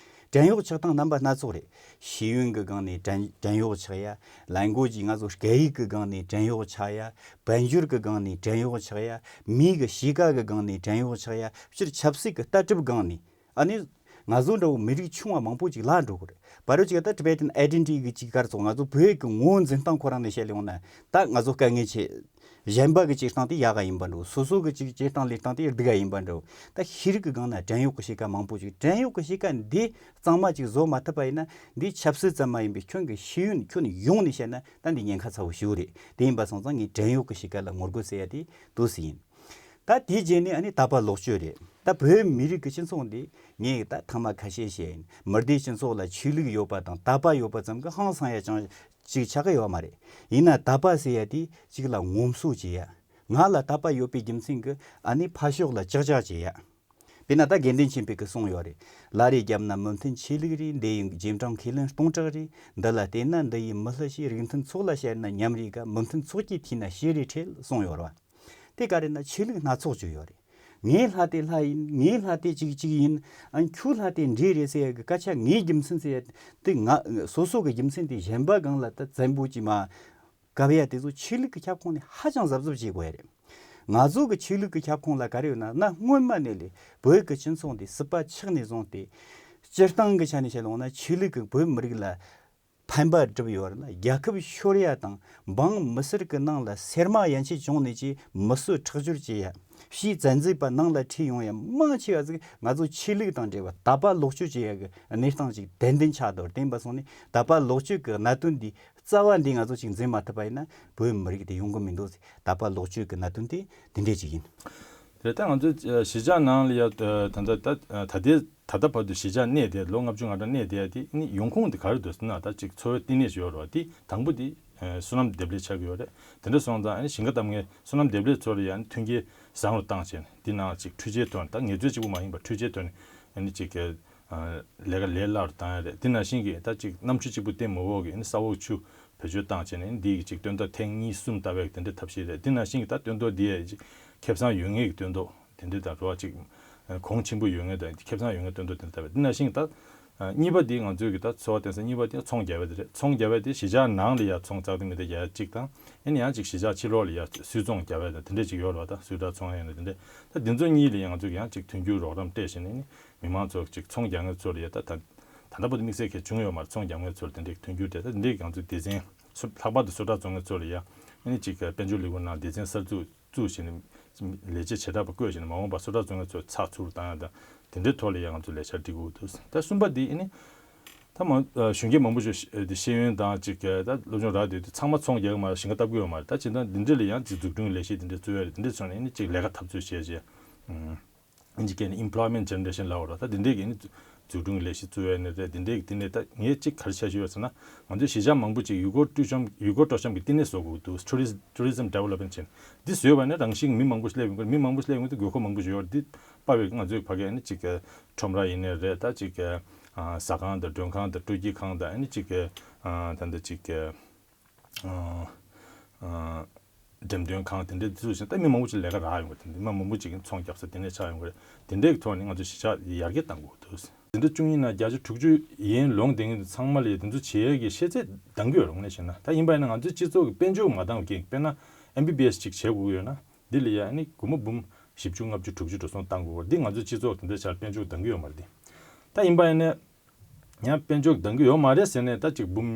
བྲན་གཡོག་ཆགས་སྟངས་རྣམ་པ་སྣ་ཚོགས་རེད། ཤེས་ཡོན་གྱི་སྒང་ནས་བྲན་བྲན་གཡོག་ཆགས་ཡ། ལན་གོ་ཇི་ང་ཚོ་སྐད་ཡིག་གི་སྒང་ནས་བྲན་གཡོག་ཆགས་ཡ། དཔལ་འབྱོར་གྱི་སྒང་ནས་བྲན་གཡོག་ཆགས་ཡ། མི་གི་གཤིས་ཀ་གི་སྒང་ནས་བྲན་གཡོག་ཆགས་ཡ། སྤྱིར་ཆབ་སྲིད་ཀྱི་ལྟ་གྲུབ་སྒང་ནས། ཨ་ནི། ང་ཚོ་འདྲ་བོ་མི་རིགས་ཆུང་བ་མང་པོ་ཅིག་བརླག་འགྲོ་གི་རེད། བར་རོ་ཅིག་ད་ཊི་བེ་ཊན་ཨའི་ཌེན་ཊི་ཊི་གི་ཅིག་ག་རེ་ཟེར། ང་ཚོ་བོད་ཀྱི་ངོ་བོ་འཛིན་སྟངས་ཁོ་རང་ནས་བཤད་ལེ་ཡོང་ན་ད་ང་ཚོ་དཀའ་ངལ་ཆེ། གཞན་པ་གི་བྱེད་སྟངས་དེ་ཡག་ག་ཡིན་པ་འགྲོ། སོ་སོ་གི་ཅིག་བྱེད་སྟངས་ལས་སྟངས་དེ་སྡུག་ག་ཡིན་པ་འགྲོ། ད་ཤེས་རིག་གི་སྒང་ན་བྲན་གཡོག་གི་གཤིས་ཀ་མང་པོ་ཅིག་བྲན་གཡོག་གི་གཤིས་ཀ་འདི་གཙང་མ་ཅིག་བཟོ་མ་ཐུབ་པ་ཡིན་ན་འདི་ཆབ་སྲིད་ཙམ་མ་ཡིན་པའི་ཁྱོན་གི་ཤེས་ཡོན་ཁྱོན་ཡོངས་ནས་བཤད་ན་ད་འདི་ཉེན་ཁ་ཚ་བོ་ཞེ་པོ་རེད། དེ་ཡིན་པ་སོང་ཙང་ངས་བྲན་གཡོག་གི་གཤིས་ཀ་ལ་ངོ་རྒོལ་ཟེར་ཡ་དེ་འདུག་སེ་ཡིན། ད་དེའི་རྗེས་ནས་ཨ་ནི་དད་པ་ལོག་སྤྱོད་རེད། ད་བོད་མི་རིགས་ཀྱི་སྤྱི་ཚོགས་འདི་ངས་ད་ཐེངས་མ་ཁ་ཤས་བཤད་ཡིན། མི་སྡེའི་སྤྱི་ཚོགས་ལ་ཆོས་ལུགས་ཡོད་པ་དང་དད་པ་ཡོད་པ་ཙམ་གྱིས་ཧང་སང་ཡ་ཅང་ཅིག་ཆགས་ཀྱི་ཡོད་མ་རེད། ཡིན་ན་དད་པ་ཟེར་ཡ་དེ་གཅིག་ལ་ངོམ་སོ་བྱེད་ཡ། ང་ལ་དད་པ་ཡོད་པའི་རྒྱུ་མཚན་གྱིས་ཨ་ནི་ཕར་ཕྱོགས་ལ་ཅག་ཅག་བྱེད་ཡ། དཔེར་ན་ད་དགེ་འདུན་ཆོས་འཕེལ་གྱིས་གསུངས་ཡོད་རེད། བླ་རེ་བརྒྱབ་ན་མི་མཐུན་ཆོས་ལུགས་རེད། འདི་ཡི་རྗེས་འབྲང་ཁས་ལེན་སྟོང་ཕྲག་རེད། འདི་ལ་བལྟས་ན་འདི་ཡི་མི་སླུ་ཞེས། རིགས་མཐུན་ཚོགས་ལ་བཤད་ན་ཉམས་རེ་དགའ། མི་མཐུན་ཚོགས་ཀྱིས་ཐོས་ན་ཞེ་རེ་ཁྲེལ་གསུངས་ཡོད་རེད་བ། དེ་ག་རེ་ན་ཆོས་ལུགས་སྣ་ཚོགས་ཅིག་ཡོད་རེད། ངའི་ལྷ་དེ་ལྷ་ཡིན། ངའི་ལྷ་དེ་ཅིག་ཅིག་ཡིན། ཨ་ཁྱོའི་ལྷ་དེ་འདྲེ་རེད་ཟེར་ཡ་གི་སྐད་ཆ། ངའི་རྒྱུ་མཚན་ཟེར་ཡ་དེ་ང་སོ་སོ་གི་རྒྱུ་མཚན་དེ་གཞན་པ་སྒང་ལ་ད་བཙན་པོ་ཅིག་མ་གབ་ཡ་དེ་ཚོ་ཆོས་ལུགས་ཀྱི་ཁྱབ་ཁོངས་ནས་ཧ་ཅང་གཟབ་གཟབ་བྱེད་དགོས་ཡ་རེད། ང་ཚོ་གི་ཆོས་ལུགས་ཀྱི་ཁྱབ་ཁོངས་ལ་ག་རེ་ཡོད་ན། ན་སྔོན་མ་ནས་ལས་བོད་ཀྱི་སྤྱི་ཚོགས་འདི་སྲིད་པ་ཆགས་ནས་བཟུང་སྟེ་སྤྱིར་བཏང་གི་ཆ་ནས་བཤད་ཡོང་ན་ཆོས་ལུགས་ཀྱིས་བོད་མི་རིགས་ལ་ཕན་པ་བསྒྲུབས་ཡོད་རེད་ལ། རྒྱལ་ཁབ་ཤོར་ཡ་དང་འབངས་མི་སེར་གྱི་ནང་ལ་སེར་དམག་ཡན་ཆད་བྱུང་ནས་ཀྱི་མི་གསོད་ཁྲག་སྦྱོར་བྱེད་ཡ། ཕྱིའི་བཙན་འཛུལ་པ་ནང་ལ་ཁྲིད་ཡོང་ཡ་མང་ཆེ་བ་ཟིག་ང་ཚོ་ཆོས་ལུགས་དང་འབྲེལ་བ་དད་པ་ལོག་སྤྱོད་བྱེད་ཡ་གི་གནས་སྟངས་ཅིག་ཏན་ཏན་ཆགས་འདུག་དེ་ཡིན་པ་སོང་ནས་དད་པ་ལོག་སྤྱོད་ཀྱི་གནད་དོན་འདི་རྩ་བ་འདི་ང་ཚོ་ཅིག་འཛིན་མ་ཐུབ་པ་ཡིན་ན་བོད་མི་རིགས་དེ་ཡོང་གི་མི་འདུག་དད་པ་ལོག་སྤྱོད་ཀྱི་གནད་དོན་དེ་འདི་འདྲས་ཅིག་ཡིན། དེ་ལྟར་ང་ཚོའི་གཞིས་ཆགས་ནང་ལ་ཡ་ད་ལྟ་ད་ད་ལྟའི་ད་ལྟ་བར་དུ་གཞིས་ཆགས་གནས་དེ་ལོ་ལྔ་བཅུ་ང་གྲངས་གནས་དེ་དེ་ནི་ཡོང་ཁུངས་དེ་ག་རེ་འདུག་ཟེར་ན། ད་ཅིག་འཚོ་བའི་བསྟི་གནས་ཤིག་ཡོད་རེད་བ། དེ་དང་པོ་དེ་བསོད་ནམས་སྡེབ་ལས་ཆགས་ཀྱི་ཡོད་རེད། དེ་འདྲ་སོང་ཙང་ཨ་ནི་ཞིང་ཁ་གཏམ་མཁན་བསོད་ནམས་སྡེབ་ལས་ཚོ་ལ་ཡང་མཐུན་རྐྱེན་བཟང་རུ་བཏང་བྱས་ནས་དེ་ནང་ཅིག་འཕྲུལ་ཆས་ཐོན། ད་ངལ་རྩོལ་གཅིག་པུ་མ་ཡིན་པར་འཕྲུལ་ཆས་ཐོན་ནས་ཨ་ནི་ཅིག་ལས་ཀ་ལས་སླ་རུ་བཏང་ཡ་རེད། དེ་ནང་བཞིན་གྱི་ད་ཅིག་གནམ་གྲུ་གཅིག་པུ་བཏིང་མི་དགོས་གི་ཨ་ནི་ས་འོག་ཆུ་བེད་སྤྱོད་བཏང་བྱས་ནས་འདི་གི་ཅིག་སྟོན་ཐོག་ཐེངས་གཉིས་གསུམ་ལྟ་བའི་དེ་འདྲའི་ཐབས་ཤེས་རེད། དེ་ནང་བཞིན་གྱི་ད་སྟོན་ཐོག་འདི་ཡ་ཅིག་ཁེ་བཟང་ཡོད་ངེས་ཀྱི་སྟོན་ཐོག་དེ་འདྲའི་དང་རོ་ཅིག་གོང་ཆེན་པོ་ཡོད་ངེས་དང་ཁེ་བཟང་ཡོད་ངེས་སྟོན་ཐོག་དེ་འདྲ་ལྟ་བའི། དེ་ནང་བཞིན་གྱི་ད་གཉིས་པ་འདི་ང་ཚོའི་གི་ད་འཚོ་བ་བརྟེན་ས་གཉིས་པ་འདི་ཚོང་རྒྱག་པ་དེ་རེད། ཚོང་རྒྱག་པ་དེ་གཞིས་ཆགས་ནང་ལ་ཡ་ཚོང་རྩག་རྩིག་མི་དེ་རྒྱག་ཡ་གཅིག་དང་ཨ་ནི་ཡང་ཅིག་གཞིས་ཆགས་ཕྱི་ལོགས་ལ་ཡ་སུས་ཚོང་རྒྱག་པ་དང་དེ་འདྲ་ཅིག་ཡོད་རེད་བ། ད་སུས་འདྲ་ཚོང་ཡ་ནི་དེ་འདྲ་ད་འདི་ཚོ་གཉིས་ལ་ཡ་ང་ཚོས་ཀྱི་ཡང་ཅིག་མཐུན་འགྱུར་རོགས་རམ་སྤྲད་བྱས་ནས་ནི། མི་མང་ཚོ་ཅིག་ཚོང་རྒྱག་མཁན་ཚོ་ལ་ཡ་ད་ད་ད་ལྟ་བར་དུ་དམིགས་བསལ་གལ་བྱུང་ཡོད་མ་རེད། ཚོང་རྒྱག་མཁན་ཚོ་ལ་དེ་འདྲའི་མཐུན་འགྱུར་དེ་ད་དེ་འདྲའི་ང་ཚོའི་སྡེ་ཚན་སུ་ལྷག་པར་དུ་སུ་འདྲ་བཙོང་མཁན་ཚོ་ལ་ཡ་ཨ་ནི་ཅིག་དཔལ་འབྱོར་ལས་ཁུངས་ནང་སྡེ་ཚན་གསར་འཛུགས་བཙུགས་བྱས་ནས་ལས་བྱེད་བྱེ་བྲག་པ་བསྐོས་བྱས་ནས་མ་འོངས་པར་སུ་འདྲ་བཙོང་མཁན་ཚོ་ཚགས་ཚུད་བཏང་ཡ་དང་དེ་འདྲའི་ཐོག་ལ་ཡ་ང་ཚོ་ལས་འཆར་སྒྲིག་དགོས་འདུག་ད་གསུམ་པ་འདི་ཨ་ནི་ད་མ་གཞོན་སྐྱེས་མང་པོ་ཞིག་ཤེས་ཡོན་དང་ཅིག་ད་སློབ་སྦྱོང་རག་བསྡད་དུས་ཚང་མ་ཚོང་རྒྱག་གི་མ་རེད། ཞིང་ཁ་བཏབ་ཀྱི་ཡོད་མ་རེད། ད་བྱས་ཙང་འདི་འདྲ་ལ་ཡང་ཅིག་འཛུགས་སྐྲུན་ལས་གཞི་འདི་འདྲ་བཙུགས་ཡ་རེད། འདི་འདྲ་བྱུང་ནས་ཨ་ནི་ཅིག་ལས་ཀ་འཐབ་རྩོད་བྱས་བྱས། ཨིན་ཇི་སྐད་ནས་employment generation ལབ་པ་རེད། ད་འདི་འདྲས་ཀྱི་ནི་འཛུགས་སྐྲུན་ལས་གཞི་བཙུགས་ཡ་ནི་རེད། འདི་འདྲས་ཀྱི་བསྟི་གནས་ད་ངས་གཅིག་ག་རེ་འཆར་གཞི་ཡོད་ཟེར་ན། ང་ཚོའི་གཞིས་ཆགས་མང་པོ་ཅིག་ཡུལ་སྐོར་སྤྲོ་འཆམ་ཡུལ་སྐོར་སྤྲོ་འཆམ་གྱི་བསྟི་གནས་བཟོ་དགོས་འདུག tourism tourism development ཆེན་འདི་བཟོས་པ་ནས་རང་བཞིན་མི་མང་པོ་ཞིག་སླེབས་ཡོང་གི་རེད། མི་མང་པོ་ཞིག་སླེབས་ཡོང་གི་འདུག་དགོས་མཁོ་མང་པོ་ཞིག་ཡོད་རེད། འདི་དཔའ་བའི་ང་ཚོའི་ཕ་གིའི་ནི་གཅིག་ཁྲོམ་ར་ཡིན་ནའི་རེད། ད་གཅིག་ཟ་ཁང་དང་མགྲོན་ཁང་དང་སྤྲོ་སྐྱིད་ཁང་དང་ཨ་ནི་གཅིག་ད་ལྟ་གཅིག་འགྲེམས་སྟོན་ཁང་དེ་འདྲའི་འཛུགས་བཞིན་ད་མི་མང་པོ་ཅིག་ལས་ཀ་རག་ཡོང་གི་རེད། དེ་འདྲ་མི་མང་པོ་ཅིག་གིས་ཚོང་རྒྱག་ས་དེ་འདྲ་ཆགས་ཡོང་གི་རེད། དེ་འདྲའི་ཐོག་ནས་ང་ཚོ་གཞིས་ཆགས་ཡར་རྒྱས་གཏང་དགོས་འདུག་འཛིན་གྲྭ་བཅུ་གཉིས་ནང་བརྒྱ་ཆ་དྲུག་ཅུ་ཡན་ལོངས་བསྡད་མཁན་དེ་ཚང་མ་ལ་ཡ་དེ་ཚོ་བྱེད་ཡས་ཀྱི་ཤེས་ཚད་འདང་གི་ཡོད་རེད། དངོས་གནས་བཤད་ན་ད་ཡིན་པ་ཡིན་ན་ང་ཚོའི་སྤྱི་ཚོགས་ཀྱི་དཔལ་འབྱོར་མ་འདང་བའི་རྐྱེན་དཔེར་ན་ཨེམ་བི་བི་ཨེས་ཅིག་བྱེད་དགོས་ཀྱི་ཡོད་ན་འདི་ལ་ཡ་ཨ་ནི་སྒོར་མོ་འབུམ་བཞི་བཅུ་ལྔ་བཅུ་དྲུག་ཅུ་འགྲོ་སོང་བཏང་དགོས་པ་འདི་ང་ཚོའི་སྤྱི་ཚོགས་དེ་འདྲ་ཆགས་དཔལ་འབྱོར་འདང་གི་ཡོད་མ་རེད་དེ། ད་ཡིན་པ་ཡིན་ན། ཡང་དཔལ་འབྱོར་འདང་གི་ཡོད་མ་རེད་ཟེར་ནས་ད་ཅིག་འབུམ་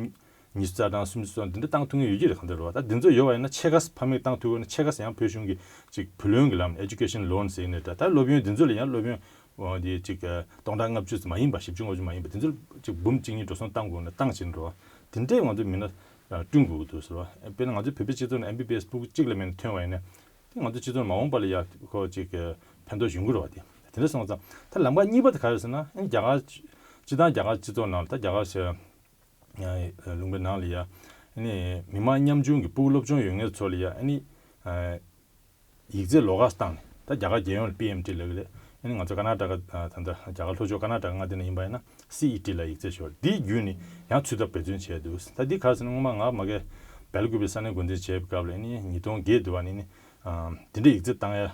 ཉི་ཤུ་རྩ་གྲངས་སུམ་ཅུ་སོགས་འདི་འདྲ་བཏང་ཐུབ་མཁན་ཡོད་ཀྱི་རེད། གང་ལྟར་རེད་བ། ད་འདི་ཚོ་ཡོད་པ་ཡིན་ན་ཕྱེད་ཀ་ཕ་མས་བཏང་ཐུབ་པ་ན་ཕྱེད་ཀ་ཡང་བོད་གཞུང་གི་ཅིག་བུ་ལོན་གྱི་ལམ་education loan ཟེར་ནས་འདྲ་ད་སློབ་ཡོན་འདི་ཚོ་ལ་ཡང་སློབ་ཡོན་འོ་འདི་ཅིག་སྟོང་ཕྲག་ལྔ་བཅུ་ཙམ་མ་ཡིན་པ་བཞི་བཅུ་ལྔ་བཅུ་མ་ཡིན་པ་འདི་ཚོ་ཅིག་འབུམ་གཅིག་གཉིས་འགྲོ་སོང་བཏང་དགོས་ན་བཏང་བྱེད་འགྲོ་བ་དེ་འདྲས་ང་ཚོ་མི་སྣ་བསྐྲུན་དགོས་ཀྱི་འདུག་ཟེར་བ། དཔེར་ན་ང་ཚོའི་བོད་པའི་སྤྱི་ཚོགས་ནང་ཨེམ་བི་བི་ཨེས་ཕྲུ་གུ་གཅིག་ལས་མེད་ན་ཐོན་པ་ཡིན་ན། དེ་ང་ཚོ་སྤྱི་ཚོགས་མ་འོངས་པ་ལ་ཡ་ཁོ་ཅིག་ཕན་ཐོགས་ཡོང་གི་རེད་བ། དེ་དེ་འདྲ་སོང་ཙང་ད་ལམ་ཁ་གཉིས་པ་དེ་ག་རེ་ཟེར་ན་ཨ་ནི་རྒྱ་གར་སྤྱི་བཏང་རྒྱ་གར་སྤྱི་ཚོགས་ནང་ལ་ད་རྒྱ་གར་ལུང་པའི་ནང་ལ་ཡ་ཨ་ནི་མི་མང་ཉམ་ཆུང་གི་ཕྲུ་གུ་སློབ་སྦྱོང་ཡོད་མཁན་ཚོ་ལ་ཡ་ཨ་ནི་ཡིག་ཚད་ལོགས་ཀ་བཏང་ནས་ད་རྒྱ་གར་རྒྱལ་ཡོངས་ལ་པི་ཨེམ་ཏི་ལབ་ཀྱི་རེད། ཨ་ནི་ང་ཚོ་ཀར་ནཱ་ཊ་ཀ་ད་ལྟ་རྒྱ་གར་ལྷོ་ཕྱོགས་ཀར་ནཱ་ཊ་ཀ་མངའ་སྡེ་ནང་ཡིན་པ་ཡིན་ན། སི་ཨི་ཊི་ལ་ཡིག་ཚད་ཞུ་བ་འདིའི་བརྒྱུད་ནས་ཡང་ཚུད་ཐབས་འབད་བརྩོན་བྱས་འདུག་ད་འདི་ག་རེ་ཟེར་ན་སྔོན་མ་ང་མ་གི་སྦེལ་ཀུ་པེ་ས་གནས་འགོ་འཛིན་བྱས་པའི་སྐབས་ལ་ཨ་ནི་ཉིས་སྟོང་བརྒྱད་དུ་བ་ནས་ནི་དེ་འདྲའི་ཡིག་ཚད་བཏང་ཡ་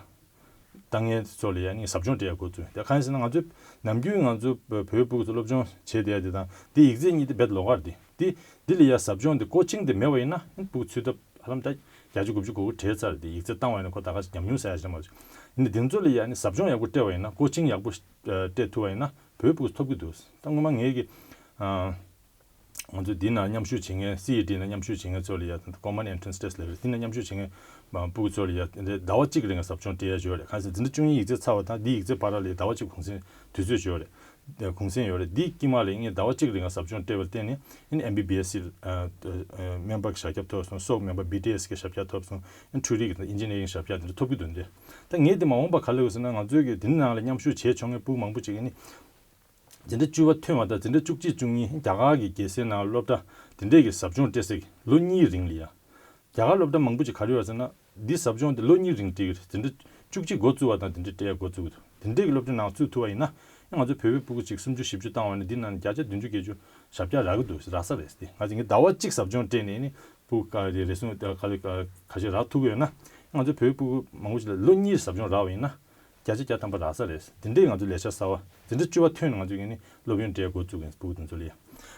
བཏང་ཡས་ཚོ་ལ་ཡ་ནི་ཟབ་སྦྱོང་སྤྲད་ཡ་འགོ་བཙུགས། དེ་གང་ཡིན་ཟེར་ན་ང་ཚོའི་ནམ་རྒྱུན་ང་ཚོ་བོད་ཕྲུ་གུ་ཚོ་སློབ་སྦྱོང་བྱས་བསྡད་ཡ་དེ་དང་དེ་ཡིག་ཚད་གཉིས་དེ་རྦད་ལོགས་ཀ་རེད། དེ་འདི་ལ་ཡ་ཟབ་སྦྱོང་དེ་ཀོ་ཅིང་དེ་མེད་པ་ཡིན་ན་ཕྲུ་གུ་ཚུད་ཐབས་ཧ་ལམ་ད་བརྒྱ་ཆ་དགུ་བཅུ་གོ་དགུ་བྲལ་ཚར་རེད། དེ་ཡིག་ཚད་བཏང་བ་ཡིན་ན་ཁོ་ད་ག་ཉམས་མྱོང་ཟེར་ཡ་ཞིག་མ་རེད། ཡིན་ནའི་དེ་ཚོ་ལ་ཡ་ནི་ཟབ་སྦྱོང་ཡག་པོ་སྤྲད་པ་ཡིན་ན་ཀོ་ཅིང་ཡག་པོ་སྤྲད་ཐུབ་པ་ཡིན་ན་བོད་ཕྲུ་གུ་ཐོབ་ཀྱི་འདུག་ད་སྔོན་མ་ངེད་ཀྱི་ང་ཚོ་འདི་ན་མཉམ་ཞུགས་བྱེད་མཁན་སི་ཨི་ཊི་ན་མཉམ་ཞུགས་བྱེད་མཁན་ཚོ་ལ་ཡ་ད་Common Entrance Test ལབ་རེད། འདི་ན་མཉམ་ཞུགས་བྱེད་མཁན་ཕྲུ་གུ་ཚོ་ལ་ཡ་ཟླ་བ་གཅིག་རིང་ཟབ་སྦྱོང་སྤྲད་ཡ་ཡོད་རེད། གང་ཟེར་འཛིན་གྲྭ་བཅུ་གཉིས་ཡིག་ཚད་ཚར་བ་དང་འདི་ཡིག་ཚད་བར་ལ་ཡ་ཟླ་བ་གཅིག་གུང་སེང་དུས་ཚོད་ཡོད་རེད། གུང་སེང་ཡོད་རེད། འདི་དཀྱིལ་མ་ལ་ངས་ཟླ་བ་གཅིག་རིང་ལ་ཟབ་སྦྱོང་སྤྲད་པར་བརྟེན་ནས་ཨ་ནི་ཨེམ་བི་བི་ཨེས་སི་སྨན་པ་གི་ཞབས་བཀྱག་ཐོབ་སོང་། སོག་སྨན་པ་བི་ཊི་ཨེས་སི་གི་ཞབས་བཀྱག་ཐོབ་སོང་། ཨ་ནི་འཕྲུལ་རིག་གི་ཨིན་ཇི་ནི་ཡ་རིང་ཞབས་བཀྱག་དེ་འདྲ་ཐོབ་ཀྱི་འདུག་འདི་ད་ངས་འདི་མ་འོངས་པ་ག་ལབ་དགོས་ཟེར་ན་ང་ཚོའི་གི་འདི་ནང་ལ་མཉམ་ཞུགས་བྱས་ཆོག་མཁན་ཕྲུ་གུ་མང་པོ་ཅིག་ཨ་ནི་འཛིན་གྲྭ་བཅུ་པ་ཐོན་པ་དང་འཛིན་གྲྭ་བཅུ་གཅིག་བཅུ་གཉིས་རྒྱ་གར་གྱི་རྒྱལ་སའི་ནང་སློབ་གྲྭ་དེ་འདྲས་ཀྱི་ཟབ་སྦྱོང་སྤྲད་སའི་ལོ་གཉིས་རིང་ལ་ཡ། རྒྱ་གར་སློབ་གྲྭ་མང་པོ་ཅིག་ག་རེ་ཡོད་ཟེར་ན། འདི་ཟབ་སྦྱོང་དེ་ལོ་གཉིས་རིང་སྤྲད་ཀྱི་རེད། དེ་འདྲ་བཅུ་གཅིག་འགོ་བཙུགས་པ་དང་དེ་འདྲ་སྤྲད་ཡ་འགོ་བཙུགས་ཀྱི་འདུག་དེ་འདྲས་ཀྱི་སློབ་གྲྭ་ནང་བཙུགས་ཐུབ་པ་ཡིན་ན་ང་ཚོ་བོད་པའི་ཕྲུ་གུ་ཅིག་སུམ་ཅུ་བཞི་བཅུ་བཏང་བ་ནི་འདི་ནང་བརྒྱ་ཆ་བདུན་ཅུ་བརྒྱད་ཅུ་ཞབས་བཀྱག་རག་གི་འདུག་རག་ས་རེད་ཟེར་ཏེ། ང་ཚོ་ངས་ཟླ་བ་གཅིག་ཟབ་སྦྱོང་སྤྲད་ནས་ནི་ཕྲུ་གུ་ག་རེ་རེ་ཟུང་ག་ལེ་ག་ཁ་ཤས་རག་ཐུབ་ཀྱི་ཡོད་ན་ང་ཚོ་བོད་ཕྲུ་གུ་མང་པོ་ཞིག་ལ་ལོ་གཉིས་ཟབ་སྦྱོང་རག་པ་ཡིན་ན་བརྒྱ་ཆ་བརྒྱ་ཐམ་པ་རག་ས་རེད། དེ་འདྲས་ང་ཚོ་ལས་འཆར་གསར་པ་འཛིན་གྲྭ་བཅུ་པ་ཐོན་ནས་ང་ཚོ་ངས་ནི་སློབ་ཡོན་སྤྲད་འགོ་བཙུགས་ཡིན་ཕྲུ་གུ་དེ་ཚོ་ལ་ཡ།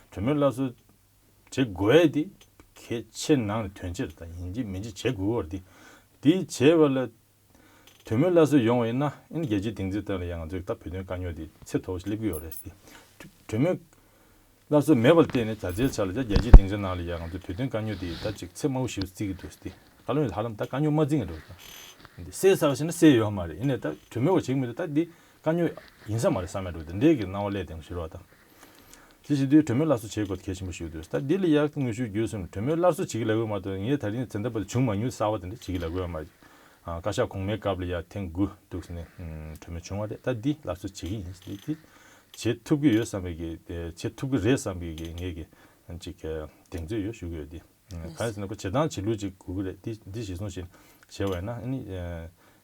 གྲོས་མོལ་སླར་གསོ་བྱེད་དགོས་ཡས་དེ་གལ་ཆེ་ནང་ནས་དོན་ཆེ་རེད། ད་ཡིན་གཅིག་མིན་གཅིག་བྱེད་དགོས་པ་རེད། དེ་དེ་བྱས་པ་ལ་གྲོས་མོལ་སླར་གསོ་ཡོང་བ་ཡིན་ན་ཨ་ནི་རྒྱལ་སྤྱིའི་སྡིངས་ཆའི་སྟེང་ལ་ཡང་ང་ཚོས་ད་བོད་དོན་དཀའ་རྙོག་དེ་ཚད་མཐོ་པོ་ཞིག་སླེབས་ཀྱི་ཡོད་རེད་དེ། གྲོས་མོལ་སླར་གསོ་མེད་པར་བརྟེན་ནས་ད་ལྟའི་ཆ་ལ་ཡང་རྒྱལ་སྤྱིའི་སྡིངས་ཆ་ནང་ལ་ཡང་ང་ཚོས་བོད་དོན་དཀའ་རྙོག་དེ་ད་ཅིག་ཚད་དམའ་པོ་ཞིག་བརྩི་གི་འདུག་དེ་ཧ་ལམ་ཧ་ལམ་ད་དཀའ་རྙོག་མ་བརྩི་གི་འགྲོ་ད། འདི་སེལ་ཚར་ཟེར་ན་སེལ་ཡོད་མ་རེད། ཡིན་ནའི་ད་གྲོས་མོལ་བ་བྱེད་ཀྱི་མི་འདུག་ད་འདི་དཀའ་རྙོག་ཡིན་ས་མ་རེད་བསམ་ཡ་འགྲོ་དེ་འདྲའི་གི་སྣང་བ་སླེབས་དེ་ཞུ་རོགས་དང་། དེ་བྱེད་དུས་གྲོས་མོལ་སླར་གསོ་བྱེད་དགོས་དེ་གལ་ཆེན་པོ་ཞིག་འདུག་ད་འདི་ལ་ཡག་དངོས་ཤུགས་བརྒྱུད་གསུམ་གྲོས་མོལ་སླར་གསོ་བྱེད་ཀྱི་ལབ་ཡོད་མ་གཏོགས་ངས་ད་རིང་ཚེ་འདས་བར་དུ་བྱུང་མ་མྱོང་གསར་པ་དེ་འདྲ་བྱེད་ཀྱི་ལབ་ཡོད་མ་རེད། ཨ་བཀའ་ཤག་གོང་མའི་སྐབས་ལ་ཡ་ཐེངས་དགུ་འདུག་ཟེར་ནས་གྲོས་མོལ་བྱུང་བ་རེད། ད་འདི་སླར་གསོ་བྱེད་ཀྱི་ཡིན་ཟེར་དེ་བྱེད་ཐུབ་ཀྱི་ཡོད་བསམ་པའི་གི་བྱེད་ཐུབ་ཀྱི་རེད་བསམ་པའི་གི་ངས་གི་ཅིག་གདེང་ཚོད་ཡོད་ཞུ་གི་ཡོད་དེ། གང་ཡིན་ཟེར་ན་ཁོ་བྱེད་སྟངས་བྱེད་ལུགས་ཅིག་དགོས་ཀྱི་རེད། འདི་འདི་གཞིར་བཟུང་བྱས་བྱས་པ་ཡིན་ན་ཨ་ནི་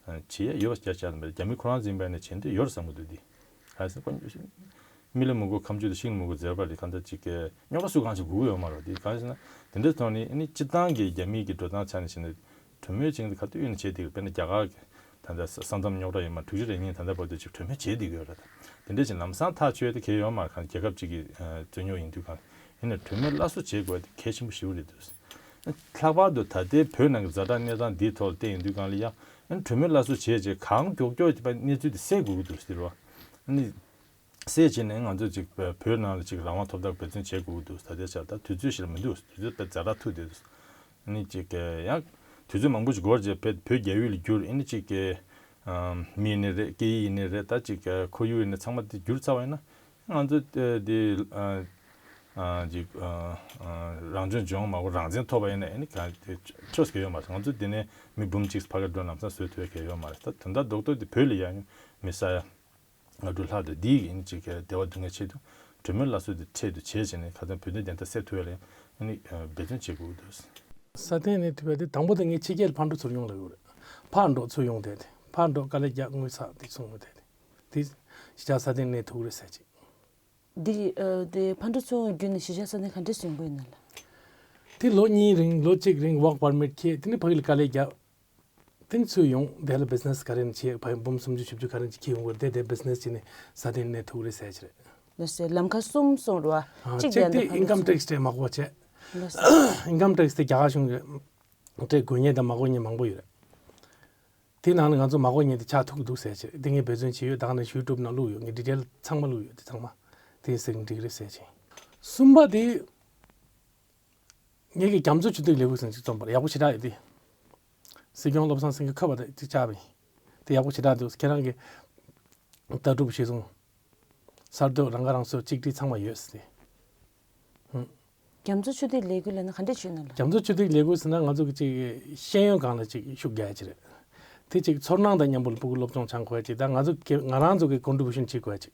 བྱེད་ཡས་ཡོད་པ་སྐྱར་བཤད་ལ་མེད། རྒྱ་མི་ཁོ་རང་ཚོ་ཡིན་པ་ཡིན་ན་བྱེད་འདོད་ཡོད་རེད་བསམ་གྱི་འདུག་འདི་གང་ཡིན་ཟེར་ན་ཁོ་མི་ལ་མི་དགོས་ཁ་མཆུ་དང་ཤིང་ལ་མི་དགོས་མཛེས་པ་རེད། གང་ལྟར་ཅིག་རྙོག་དྲ་སུ་གང་ཞིག་དགོས་ཀྱི་ཡོད་མ་རེད། འདི་གང་ཡིན་ཟེར་ན་དེ་འདྲའི་ཐོག་ནས་ཨ་ནི་སྤྱི་བཏང་གི་རྒྱ་མི་གི་འགྲོ་སྟངས་ཆ་ནས་བྱས་ན་གྲོས་མོལ་བྱེད་མཁན་དེ་ག་དུས་ཡིན་ན་བྱེད་བསྡད་ཀྱི་རེད། དཔེར་ན་རྒྱ་གར་གི་ད་ལྟ་ས་མཚམས་རྙོག་དྲ་ཡིན་མ་དྲུག་ཅུ་རེ་གཉིས་ད་ལྟ་བར་དུ་ཅིག་གྲོས་མོལ་བྱེད་བསྡད་ཀྱི་ཡོད་རེད། དེ་འདྲ་ཅིག་ལམ་སང་ཐག་ཆོད་དེ་གལ་ཡོད་མ་རེད། གང་རྒྱལ་ཁབ་ཅིག་གི་རྩོད་རྙོག་ཡིན་དུས་གང་ཡིན་ན་གྲོས་མོལ་སླར་གསོ་བྱེད་དགོས་དེ་གལ་ཆེན་པོ་ཞེ་པོ་རེད་འདུག་ལྷག་པར་དུ་ད་ལྟའི་བོད་ནང་གི་ཛ་དྲག་གནས་སྟངས་འདིའི་ཐོག་ལ་བལྟས་ཡོང་དུས་གང་ལ་ཡང་གྲོས་མོལ་སླར་གསོ་བྱས་རྗེས་གང་མགྱོགས་མགྱོགས་ཀྱི་གནས་ཚུལ་དེ་སེལ་དགོས་ཀྱི་འདུག་ཟེར་བ། ཨ་ནི་སེལ་བྱས་ནས་ང་ཚོ་ཅིག་བོད་ནང་ལ་ཅིག་རང་དབང་ཐོབ་ཐབས་འབད་བརྩོན་བྱེད་དགོས་ཀྱི་འདུག་ད་ལྟའི་ཆར་ད་དུས་ཚོད་ཞིག་ལ་མི་འདུག་དུས་ཚོད་དཔེ་ཛ་དྲག་ཐུག་བསྡད་འདུག་ཨ་ནི་ཅིག་ཡང་དུས་ཚོད་མང་པོ་ཞིག་འགོར་རྗེས་བོད་བོད་རྒྱལ་ཡུལ་ལ་བསྒྱུར། ཨ་ནི་ཅིག་གི་མི་ཡིན་ནི་རེད། སྐད་ཡིག་ཡིན་ནི་རེད། ད་ཅིག་ཁོར་ཡུག་ཡིན་ནི་ཚང་མ་དེ་བསྒྱུར་ཚར་བ་ཡིན་ན་ང་ཚོ་དེ་ཅིག་རང་སྐྱོང་ལྗོངས་མ་གོ་རང་བཙན་ཐོབ་པ་ཡིན་ན་ཨ་ནི་གང་དེ་ཆོས་གལ་ཡོད་མ་རེད། ང་ཚོ་དེ་ནས་མི་འབུམ་གཅིག་ཕ་གིར་འགྲོ་ལམ་སང་བཟོ་ཐུབ་ཡ་གལ་ཡོད་མ་རེད། ད་དོན་དག་རྡོག་རྡོག་དེ་བོད་ལ་ཡ་མི་ས་ཡ། ང་ཚོ་ལྷག་ཏུ་འདི་ཡིན་ཅིག་གི་བདེ་བ་སྡུག་བསྔལ་ཆེད་དུ་གྲོས་མོལ་སླར་གསོ་དེ་འཕྲལ་དུ་བྱས་བྱས་ནས་ཁ་སང་བོད་དོན་བདེན་མཐའ་གསལ་ཐུབ་ཡ་ལ་ཨ་ནི་འབད་བརྩོན་བྱེད་དགོས་འདུག་ས་གནས་ནས་ཐུབ་པ་དེ་དང་པོ་དེ་ངས་ཕྱི་རྒྱལ་ཕར་འགྲོ་ཚུར་ཡོང་ལ་ཡོད་རེད། ཕར་འགྲོ་ཚུར་ཡོང་བསྡད་དེ་ཕར་འགྲོ་དཀའ་ལས་རྒྱག་དངུལ་ཚགས་དེ་ཚོ་ཡོང་བསྡད་དེ་དེ་གཞིས་ཆགས་ས་གནས་གནས་ཐུབ་ཀྱི་རེད་ཟེར་ཅིག་འདི་ཨ་དེ་ཕར་འགྲོ་ཚུར་འོང་བརྒྱུད་ནས་གཞིས་ཆགས་ས་གནས་ག་འདྲས་ཡོང་གི་ཡིན་ན་ལ། དེ་ལོ་གཉིས་རིང་ལོ་གཅིག་རིང་work permit ཁྱེར། དེ་ནས་ཕ་གི་ལ་དཀའ་ལས་རྒྱག་དེ་ནས་ཚུར་ཡོང་། དེ་ལ་business ག་རེ་ནས་བྱེད། ཕ་གི་འབུམ་སུམ་ཅུ་བཞི་བཅུ་ག་རེ་ནས་ཁྱེར་ཡོང་དགོས་རེད། དེ་དེ་business བྱས་ནས་ས་གནས་གནས་ཐུབ་ཀྱི་རེད་ཟེར་གྱི་རེད། ལགས་སོ། ལམ་ཁ་གསུམ་གསུངས་རེད་བ། གཅིག་གཅིག་དེ་ཨིན་ཀམ་ཊེག་སི་སྤྲད་མ་དགོས་པ་བྱས། ལགས་སོ། ཨིན་ཀམ་ཊེག་སི་དེ་རྒྱ་གར་གཞུང་གིས་སྤྲད་དགོས་ངེས་དང་མ་དགོས་ངེས་མང་པོ་ཡོད་རེད། དེའི་ནང་ནས་ང་ཚོ་མ་དགོས་ངེས་དེ་ཆགས་ཐུབ་ཀྱི་འདུག་ཟེར་བྱས། དེ་ངས་འབད་བརྩོན་བྱས་ཡོད། ད་ག་ནས་ཡུ་ཊུབ་ནང་བླུགས་ཡོད། ངས་ཌི་ཊེལ་ཚང་མ་བླུགས་ཡོད། དེ་ཚང་མ་དེ་ཟེར་གྱི་འགྲིག་རེད་ཟེར་བྱས། གསུམ་པ་དེ། ངེད་ཀྱིས་རྒྱ་མཚོ་ཆུ་ཐིགས་ལས་འགུལ་ཟེར་ཅིག་རྩོམ་པར་ཡག་པོ་ཞེ་དྲག་ཡོད་དེ། སྲིད་སྐྱོང་བློ་བཟང་སེང་གེ་ཁ་བ་དེ་ཅིག་བཅར་བ་ཡིན། དེ་ཡག་པོ་ཞེ་དྲག་འདུག་ཁྱེད་རང་གི་ལྟ་གྲུབ་གཞིར་བཟུང་། གསར་གཏོད་རང་ཁ་རང་གསོ་གཅིག་སྒྲིལ་ཚང་མ་ཡོད་ཟེར་ཏེ། ཧུམ། རྒྱ་མཚོ་ཆུ་ཐིགས་ལས་འགུལ་ལབ་ན་ག་འདྲས་བྱུང་ན་ལ། རྒྱ་མཚོ་ཆུ་ཐིགས་ལས་འགུལ་ཟེར་ན་ང་ཚོ་གི་ཅིག་ཤེས་ཡོན་སྒང་ལ་ཅིག་ཤུགས་རྒྱག་ཡ་ཅིག་རེད། དེ་ཅིག་ཚོར་སྣང་དང་མཉམ་པོ་ལ་ཕྲུ་གུ་སློབ་སྦྱོང་སྦྱང་དགོས་ཡ་ཅིག་དང་། ང་ཚོ་གི་ང་རང་ཚོ་གི་ཀོན་ཊི་བུ་ཤན་བྱེད་དགོས་ཡ་ཅིག་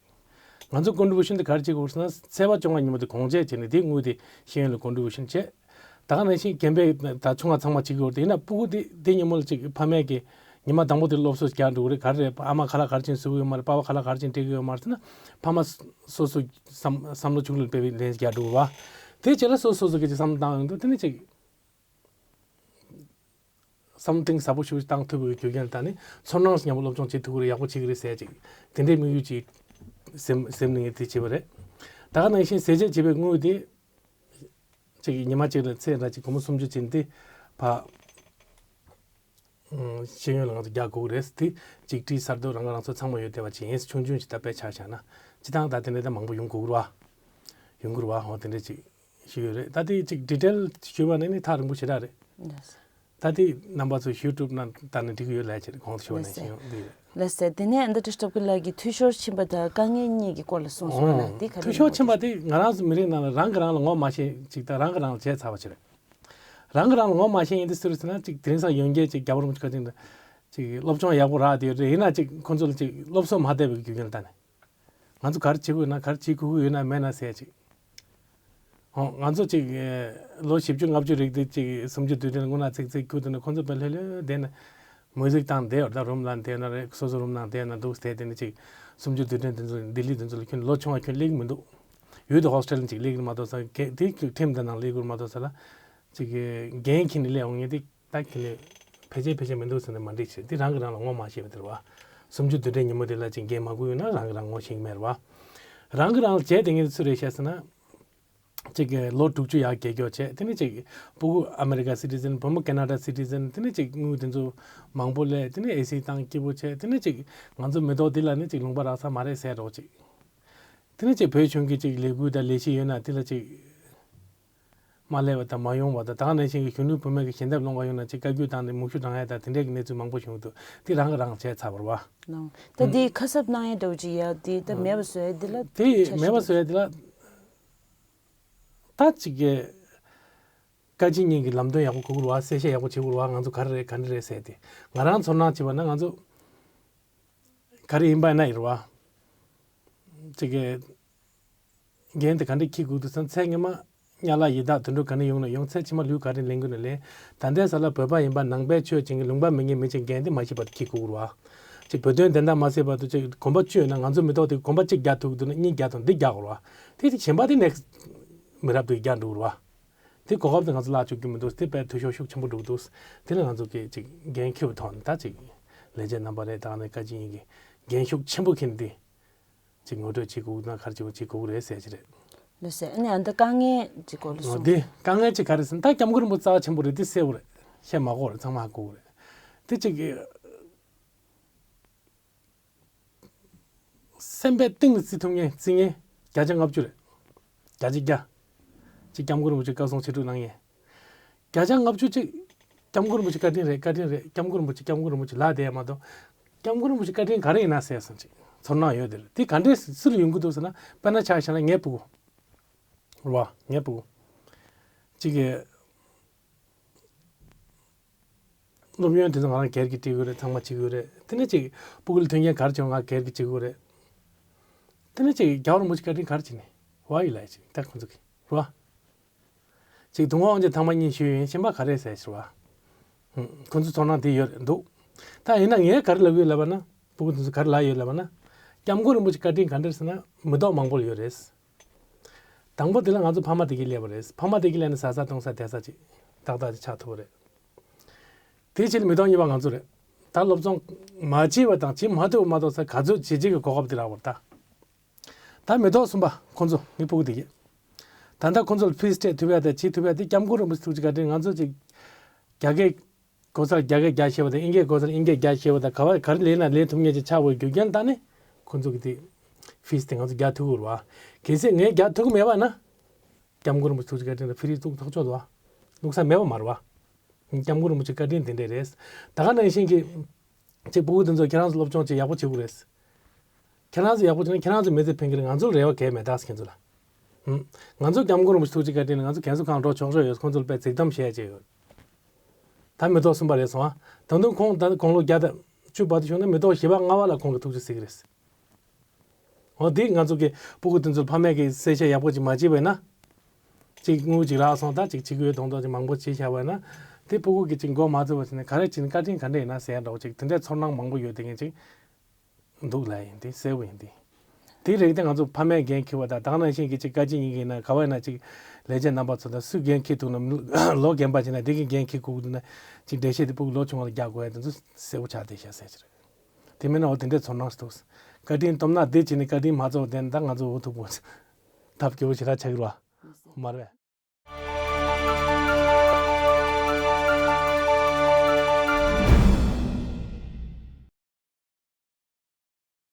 ང་ཚོ་ཀོན་ཊི་བུ་ཤན་དེ་ག་རེ་བྱེད་དགོས་ཟེར་ན། ཚེས་པ་བཅོ་ལྔ་ཉིན་མོ་དེ་གོང་བརྗེ་བྱས་ནས་དེའི་དངུལ་དེ་ཤེས་ཡོན་ལ་ཀོན་ཊི་བུ་ཤན་བྱས། ད་ག་ནང་བཞིན་རྒན་པས་ད་ཆུང་བ་ཚང་མ་བྱེད་ཀྱི་ཡོད་རེད། ཡིན་ན་ཕྲུ་གུ་དེ་དེ་ཉིན་མོ་ལ་ཅིག་ཕ་མས་ཀྱི་ཉི་མ་དང་པོ་དེ་སློབ་གསོ་རྒྱག་འགྲོ་གི་རེད། ག་རེ་རེད། ཨ་མ་ཁ་ལག་ག་རེ་བྱས་ནས་བཟོ་གི་ཡོད་མ་རེད། པ་ཕ་ཁ་ལག་ག་རེ་བྱས་ནས་སྤྲད་ཀྱི་ཡོད་མ་རེད་ཟེར་ན། ཕ་མ་སོ་སོ་བསམ་བསམ་བློ་ཕྱུགས་ལ་སྤེལ་བའི་ལན་རྒྱག་འགྲོ་གི་རེད་བ། དེ་རྗེས་ལ་སོ་སོ་སོ་གི་ཅིག་བསམ་བློ་བཏང་ཡོང་དུས་དེ་ནི་ཅིག་བསམ་བློ་གཏིང་ཟབ་པོ་ཞིག་བཏང་ཐུབ་པའི་རྒྱུ་རྐྱེན་དང་ནི་ཚོར་སྣང་ཞིག་མཉམ་པོ་སློབ་སྦྱོང་བྱེད་ཐུབ་ཀྱི་རེད། ཡག་པོ་བྱེད་ཀྱི་རེད་ཟེར་ཅིག་དེ་འདྲའི་དམིགས་ཡུལ་ཅིག་སེམས་སེམས་ནང་ངས་དེ་བྱས་པ་རེད། ད་ག་ནང་བཞིན་ཟས་བཅད་བྱེད་པའི་དངུལ་དེ་ཅིག་ཉི་མ་གཅིག་ལ་ཚད་འདྲ་ཅིག་སྒོར་མོ་སུམ་ཅུ་ཅན་དེ་ཕ་ཤེས་ཡོན་ལ་ང་ཚོ་རྒྱག་དགོས་ཀྱི་རེད། དེ་གཅིག་སྒྲིལ་གསར་གཏོད་རང་ཁ་རང་གསོ་ཚང་མ་ཡོད་བསྡད་པ་ཅིག་ཡིན། ཆུང་ཆུང་ཞིག་ད་དཔེ་ཆ་བཞག་ན་སྤྱི་བཏང་ད་དེ་འདྲ་ད་མང་པོ་ཡོང་དགོས་ཀྱི་རེད་བ། ཡོང་གི་རེད་བ། ཧོ་དེ་འདྲ་ཅིག་ཞུས་ཡོད་རེད། ད་དེ་ཅིག་ཌི་ཊེལ་ཞུས་པ་ནི་ནི་ཐག་རིང་པོ་ཞེ་དྲག་རེད། ལགས་སོ། ད་དེ་རྣམ་པ་ཚོ་ཡུ་ཊུབ་ནང་ལྟ་ན་འགྲིག་གི་ཡོད་ལབ་བྱས་གོང་དུ་ཞུ་བ་ནང་བཞིན་ཡོང་འདི་རེད། ལགས་སོ། དེ་ནས་ཨ་ནི་ད་བཀྲ་ཤིས་སྟོབས་རྒྱལ་ལགས་ཀྱིས་འཐུས་ཤོར་ཕྱིན་པ་དང་དཀའ་ངལ་གཉིས་ཀྱི་སྐོར་ལ་གསུངས་སོང་ལ། འོང་། དེ་ག་འཐུས་རེ་ཤོར་ཡིན་པ་ཕྱིན་པ་དེ་ང་རང་ཚོ་མི་རིགས་ནང་ལ་རང་གིས་རང་ལ་ངོ་མ་ཤེས་ཅིག་དང་རང་གིས་རང་ལ་བྱས་ཚར་བ་ཅིག་རེད། རང་གིས་རང་ལ་ངོ་མ་ཤེས་ཡིན་དུས་སུ་རེད་ཟེར་ན། ཅིག་དེ་རིང་སང་ཡོན་རྒྱལ་ཅིག་རྒྱ་བོར་མོ་ཅིག་ག་ཅིག་འདྲ་ཅིག་སློབ་སྦྱོང་ཡག་པོ་རག་བསྡད་ཡོད་རེད། ཡིན་ན་ཅིག་ཁོ་ཚོ་ལ་ཅིག་སློབ་གསོ་མ་བསྡད་པའི་རྒྱུ་རྐྱེན་ལ་ལྟ་ནས། ང་ཚོ་ག་རེ་བྱེད་དགོས་ན་ག་རེ་བྱེད་དགོས་ཀྱི་ཡོད་ན་མེད་ན་ཟེར་ཅིག་འོ། ང་ཚོ་ཅིག་ལོ་བཞི་བཅུ་ལྔ་བཅུ་རིག་དེ་ཅིག་སུམ་ཅུ་དུས་དྲན་སྔོན་ལ་ཚིག་ཚིག་ཁུར་དུ་ནས་ཁོ་ཚོ་དཔེ་ལྷོད་ལྷོད་བསྡད་ན། མུ་ཟིག་བཏང་བསྡད་ཡོད་རེད། ད་རུམ་ལ་བསྡད་ན་རེད། སོ་སོ་རུམ་ནང་བསྡད་ན་འདུག་བསྡད་དེ་ནས་ཅིག་སུམ་ཅུ་དུས་དྲན་དེ་ཚོ་ལྡི་ལི་དེ་ཚོ་ལ་ཁྱོན་ལོ་ཆུང་བ་ཁྱོན་སླེབས་ཀྱི་མི་འདུག་ཡུལ་དུ་ཧོ་སི་ཊེལ་ནས་ཅིག་སླེབས་ཀྱི་མ་གཏོགས་ས་ག་དེ་ཁྲིམས་དེ་ནང་སླེབས་ཀྱི་མ་གཏོགས་ས་ལ། ཅིག་འགན་འཁྱེར་ནས་སླེབས་འོང་ངེས་དེ། ད་ཁྱེད་ལས་ཕལ་ཆེར་ཕལ་ཆེར་མི་འདུག་ཟེར་ནས་མ་འགྲིག་ཕྱིར་དེ་རང་གིས་རང་ལ་ངོ་མ་ཤེས་པ་དེ་རེད་བ། སུམ་ཅུ་དུས་དྲན་ཉིན་མོ་དེ་ལ་ཅིག་འགན་མ་འཁུར་ཡོད་ན་རང་གིས་རང་ངོ་ཤེས་ཀྱི་མེད་རེད་བ། རང་གིས་རང་ལ་བྱས་དེ་ངས་སུ་རེད་བཤད་ཟེར་ན། ཅིག་ལོ་དྲུག་ཅུ་ཡར་རྒས་སྐྱོར་བྱས། དེ་ནས་ཅིག་ཕྲུ་གུ་ཨ་མེ་རི་ཀ་སི་ཊི་ཛན། བུ་མོ་ཁེ་ན་ཌ་སི་ཊི་ཛན། དེ་ནས་ཅིག་དངུལ་དེ་ཚོ་མང་པོ་སླེབས། དེ་ནས་ཨེ་སི་བཏང་སྐྱིད་པོ་བྱས། དེ་ནས་ཅིག་ང་ཚོ་མི་ཐོག་འདི་ལ་ནི་ཅིག་ལུང་པ་རག་ས་མ་རེད་ཟེར་རོགས་ཅིག་དེ་ནས་ཅིག་བོད་གཞུང་གི་ཅིག་ལས་འགུལ་དང་ལས་གཞི་ཡོད་ན་དེ་ལ་ཅིག་མ་སླེབས་པ་དང་མ་ཡོང་བ་དང་། ད་ག་ནང་བཞིན་གྱི་གཞོན་ནུ་བུད་མེད་ཀྱི་ཞལ་འདེབས་སློང་ག་ཡོང་ན་ཅིག་བཀའ་བཀྱོན་བཏང་ནས་མུ་ཤུ་བགྲང་ཡ་དང་དེ་འདྲའི་གི་གནས་ཚུལ་མང་པོ་བྱུང་འདུག་དེ་རང་གིས་རང་བྱས་ཚར་བ་རེད་བ། ལགས། ད་དེ་ཁ་གསབ་གནང་ཡ་འདྲ་བོ་ཅིག་ཡ་དེ་ད་མེད་པ་བཟོ་ཡ་དེ་ལ་དེ་ཆ་མེད་པ་ཞིག་བཟོ་ཡ་དེ་ལ། ད་ཅིག་གི་བཀའ་སྤྱི་གཉིས་ཀྱི་ལམ་སྟོན་ཡག་པོ་དགོས་ཀྱི་རེད་བ། གསལ་བཤད་ཡག་པོ་བྱེད་དགོས་རེད་བ། ང་ཚོ་ག་རེ་རེད་ག་འདྲ་རེད་ཟེར་ཏེ། ང་རང་ཚོར་སྣང་བྱས་པ་ན་ང་ཚོ་ག་རེ་ཡིན་པ་ཡིན་ན་ཡིན་རེད་བ། ཅིག་གི་འགན་དེ་ག་འདྲས་འཁྱེར་དགོས་འདུག་ཟེར་ན། ཚེ་སྔོན་མ་གཉའ་ལག་ཡི་དྭགས་དུད་འགྲོ་ག་ནས་ཡོང་ན་ཡོང་། ཚེ་ཕྱི་མ་ལུས་ག་རེ་ལེན་དགོས་ན་ལེན། ད་ལྟའི་ས་ལ་བོད་པ་ཡིན་པ་ནང་པའི་ཆོས་བྱེད་མཁན་ལུང་པ་མེད་མཁན་མི་ཅིག་འགན་དེ་མ་ཤེས་པར་འཁྱེར་དགོས་རེད་བ། ཅིག་བོད་དོན་བདེན་མཐའ་མ་གསལ་བར་དུ་ཅིག་གོམ་པ་བཅུ་ཡོད་ན་ང་ཚོ་མི་ཐོག་དེ་གོམ་པ་གཅིག་རྒྱག་ཐུབ་འདུག་ན་གཉིས་རྒྱག་དང་འདི་རྒྱག་དགོས་རེད་བ། དེ་དེ་གཞན་པ་དེ་ནེག་སི་མི་རབས་དེ་རྒྱག་འགྲོ་གི་རེད་བ། དེ་གོ་སྐབས་དེ་ང་ཚོ་བརླག་བཅུག་རྒྱུ་མི་འདུག་དེ་དཔེ་འཐུས་ཤོར་ཤུགས་ཆེན་པོ་འགྲོ་གི་འདུག་དེ་ལ་ང་ཚོ་གིས་ཅིག་འགན་འཁྱེར་བའི་ཐོག་ནས་ད་ཅིག་ལས་བྱེད་རྣམ་པ་རེད། ད་ནས་བཀའ་སྤྱི་གཉིས་ཀྱིས་འགན་ཤུགས་ཆེན་པོ་འཁྱེར་ནས་དེ་ཅིག་ངོ་སྤྲོད་བྱེད་དགོས་ན་ག་རེ་བྱེད་དགོས་བྱེད་དགོས་རེད་ཟེར་གྱི་རེད། ལགས་སོ། ཨ་ནི་ཨ་ད་དཀའ་ངལ་ཅིག་སྐོར་ལ་གསུངས། འོ་དེ་དཀའ་ངལ་ཅིག་ག་རེ་ཟེར་ན། ད་སྐྱབས་མགོན་རིན་པོ་ཆེ་རྩ་བ་ཆེན་པོ་རེད། དེ་གསལ་པོ་རེད། བཤད་མ་དགོས་རེད། ཚང་མ་ཧ་གོ་གི་རེད། དེ་ཅིག་གི་སེམས་པའི་གཏིང་ནས་བརྩི་ཐུབ་མཁན་བརྩི་མཁན་བརྒྱ་ཆ་ལྔ་བཅུ་རེད། བརྒྱ་ཆ་བརྒྱ། ཅིག་སྐྱབས་མགོན་རིན་པོ་ཆེ་བཀའ་གསུང་ཕྱིར་སྒྲུག་གནང་མཁན། བརྒྱ་ཆ་ལྔ་བཅུ་ཅིག་སྐྱབས་མགོན་རིན་པོ་ཆེ་བཀའ་དྲིན་རེད། བཀའ་དྲིན་རེད། སྐྱབས་མགོན་རིན་པོ་ཆེ་སྐྱབས་མགོན་རིན་པོ་ཆེ་ལབ་བསྡད་ཡ་མ་གཏོགས། སྐྱབས་མགོན་རིན་པོ་ཆེ་བཀའ་དྲིན་ག་རེ་ཡིན་ན་ཟེར་སོང་ཅིག་ཚོར་སྣང་ཡོད་དེ་རེད། དེ་ག་འདྲས་སུ་ལ་ཡོང་གི་འདུག་ཟེར་ན། དཔེར་ན་ཆ་བཞག་ན་ངའི་ཕྲུ་གུ་རེད་བ། ངའི་ཕྲུ་གུ་ཅིག་གི་སློབ་ཡོན་དེ་ཚོ་ང་རང་སྒེར་གྱིས་སྤྲད་ཀྱི་ཡོད་རེད། ཚང་མ་བྱེད་ཀྱི་ཡོད་རེད། དེ་ནས་ཅིག་ཕྲུ་གུ་ལ་མཐུན་རྐྱེན་ག་རེ་བྱུང་ང་སྒེར་གྱིས་བྱེད་ཀྱི་ཡོད་རེད། དེ་ནས་ཅིག་རྒྱལ་བ་རིན་པོ་ཆེ་བཀའ་དྲིན་ག་རེ་བྱས་ནས་བ་ཡི་ལ་ཡི་ཅིག་ད་ཁོང་ཚོ་གི་རེད་བ། ཅིག་དུང་དཀར་དབང་ཆེན་ཐང་པ་གཉིས་ཞུས་ཡིན། གཞན་པ་ག་རེ་ཟེར་ཞུ་བ། ཧུམ། ཁོང་ཚོ་ཚོར་སྣང་དེ་ཡོད་རེད་འདུག་ད་ཡིན་ན་ངས་ག་རེ་ལབ་ཡོད་ལབ་པ་ན། ཕྲུ་གུ་དེ་ཚོ་ག་རེ་ལབ་ཡོད་ལབ་པ་ན། སྐྱབས་མགོན་རིན་པོ་ཆེ་བཀའ་དྲིན་ག་འདྲ་ཟེར་ན་མི་ཐོག་མང་པོ་ལ་ཡོད་རེད། དང་པོ་དེ་ལ་ང་ཚོ་ཕ་མ་དེ་གིས་སླེབས་པ་རེད། ཕ་མ་དེ་གིས་སླེབས་ནས་ཟ་ས་འཐུང་ས་བསྡད་ས་ཅིག་ཏག་ཏག་ཅིག་ཆགས་ཐུབ་པ་རེད། དེའི་ཕྱིར་མི་ཐོག་གཉིས་པ་ང་ཚོ་རེད། ད་སློབ་སྦྱོང་མ་བྱས་པ་དང་བྱེད་མ་ཐུབ་པ་མ་གཏོགས་ས་ག་ཚོད་བྱེད་བྱེད་ཀྱི་གོ་སྐབས་དེ་རག་པ་རེད་ད། ད་མི་ཐོག་གསུམ་པ་ཁོང་ཚོ་ངའི་སྤུ་གུ་དེ་གྱིས། ད་ལྟ་ཁོང་ཚོ་ལ་ཕིས་སྤྲད་ཐུབ་ཡ་དང་བྱེད་ཐུབ་ཡ་དེ་སྐྱབས་མགོན་རིན་པོ་ཆེ་ཐུགས་རྗེ་བཀའ་དྲིན། ང་ཚོ་ཅིག་རྒྱ་སྐད་གོ་སར་རྒྱ་སྐད་རྒྱག་ཤེས་པ་དང་ཨིན་སྐད་གོ་སར་ཨིན་སྐད་རྒྱག་ཤེས་པ་དང་། ག་བ་ག་རེ་ལས་ན་ལས་ཐུབ་མཁན་ཅིག་ཆགས་པའི་རྒྱུ་རྐྱེན་ད་ནི་ཁོང་ཚོ་གི་དེ་ཕིས་དེ་ང་ཚོ་རྒྱག་ཐུབ་ཀྱི་རེད་བ། གལ་སྲིད་ངས་རྒྱག་ཐུབ་ཀྱི་མེད་པ་ན། སྐྱབས་མགོན་རིན་པོ་ཆེ་ཐུགས་རྗེ་བཀའ་དྲིན་ལ་ཕི་རི་ཐུག་ཐག་ཆོད་འདུག་བ། ལུགས་ས་མེད་པ་མ་རེད་བ། སྐྱབས་མགོན་རིན་པོ་ཆེ་བཀའ་དྲིན་དེ་འདྲས་རེད། ད་ག་ནང་བཞིན་གྱི། ཅིག་སྤུ་གུ་དེ་ཚོ་ཁྱེད་རང་ཚོ་སློབ་སྦྱོང་ཅིག་ཡག་པོ་བྱེད་དགོས་རེད། ཁྱེད་རང་ཚོ་ཡག་པོ་བྱེད་ན་ཁྱེད་རང་ཚོ་མི་ཚེ་ཕན་གྱི་རེད། ང་ཚོར་རེ་བ་གང་ཡང་མེད་ད་ཁྱེད་ཚོ་ལ། ཧུམ། ང་ཚོ་སྐྱབས་མགོན་རིན་པོ་ཆེ་ཐུགས་རྗེ་བཀའ་དྲིན་ལ་ང་ཚོ་རྒན་གསོ་ཁང་འགྲོ་ཆོག་ཆོག་ཡོད། ཁོང་ཚོ་ལ་དཔེ་རྫིག་གཏམ་བཤད་ཡ་ཅིག་ཡོད། ད་མི་ཐོག་གསུམ་པ་རེད་སོང་ཨ། ད་དུང་ཁོང་ད་དགུང་ལོ་བརྒྱ་དང་བཅུ་བར་དུ་བྱུང་ན་མི་ཐོག་བཞི་པ་ལྔ་པ་ལ་ཁོང་གི་ཐུགས་རྗེ་གཟིགས་ཀྱི་རེད། འོ་དེ་ང་ཚོ་གི་སྤུ་གུ་དེ་ཚོར་ཕ་མས་ཀྱི་གསལ་བཤད་ཡག་པོ་ཅིག་མ་བྱས་པས་ན། ཅིག་དངུལ་ཅིག་རག་སོང་། ད་ཅིག་བྱེད་ཀྱི་ཡོད་མདོག་མདོག་ཅིག་མང་པོ་བྱས་བཞག་པས་ན། དེ་སྤུ་གུ་གི་ཅིག་མགོ་མ་ཚོས་པ་བྱས་ནས་ག་རེ་བྱས་ནས་བཀའ་དྲིན་ག་འདྲ་ཡིན་ན་ཟེར་ཡ་འདྲ་བོ་ཅིག་དེ་འདྲའི་ཚོར་སྣང་མང་པོ་ཡོད་དེ་ངས་ཅིག་འདུག་ལབ་ཡིན། དེ་གསལ་པོ་ཡིན་དེ། དེ་རིགས་དེ་ང་ཚོ་ཕ་མས་འགན་འཁྱེར་བ་དང་། ད་ག་ནང་བཞིན་གྱི་ཅིག་བཀའ་སྤྱི་གཉིས་ཀྱི་ནང་ག་བ་ཡིན་ན་ཅིག་ལས་བྱེད་རྣམ་པ་ཚོ་དང་སུས་འགན་འཁྱེར་ཐུབ་ན། ལོ་རྒན་པ་བྱས་ན་དེ་གི་འགན་འཁྱེར་དགོས་ཀྱི་འདུག་ན། ཅིག་འགྲེལ་བཤད་དེ་སྤུ་གུ་ལོ་ཆུང་བ་ལ་རྒྱག་དགོས་ཡ་དེ་ཚོ་གསལ་པོ་ཆགས་བསྡད་ཤག་ཟེར་གྱི་རེད། དེ་མིན་ན་འོ་དེ་འདྲའི་ཚོར་སྣང་ཞིག་འདུག་བཀའ་དྲིན་སྟོབས་ན་དེ་བྱས་ནས་བཀའ་དྲིན་མ་ཚོར་བ་དེ་ད་ང་ཚོ་འུ་ཐུག་པོ་ཐབས་སྐྱོ་བོ་ཞེ་དྲག་ཆགས་ཀྱི་རེད་བ། མ་རེད་པས།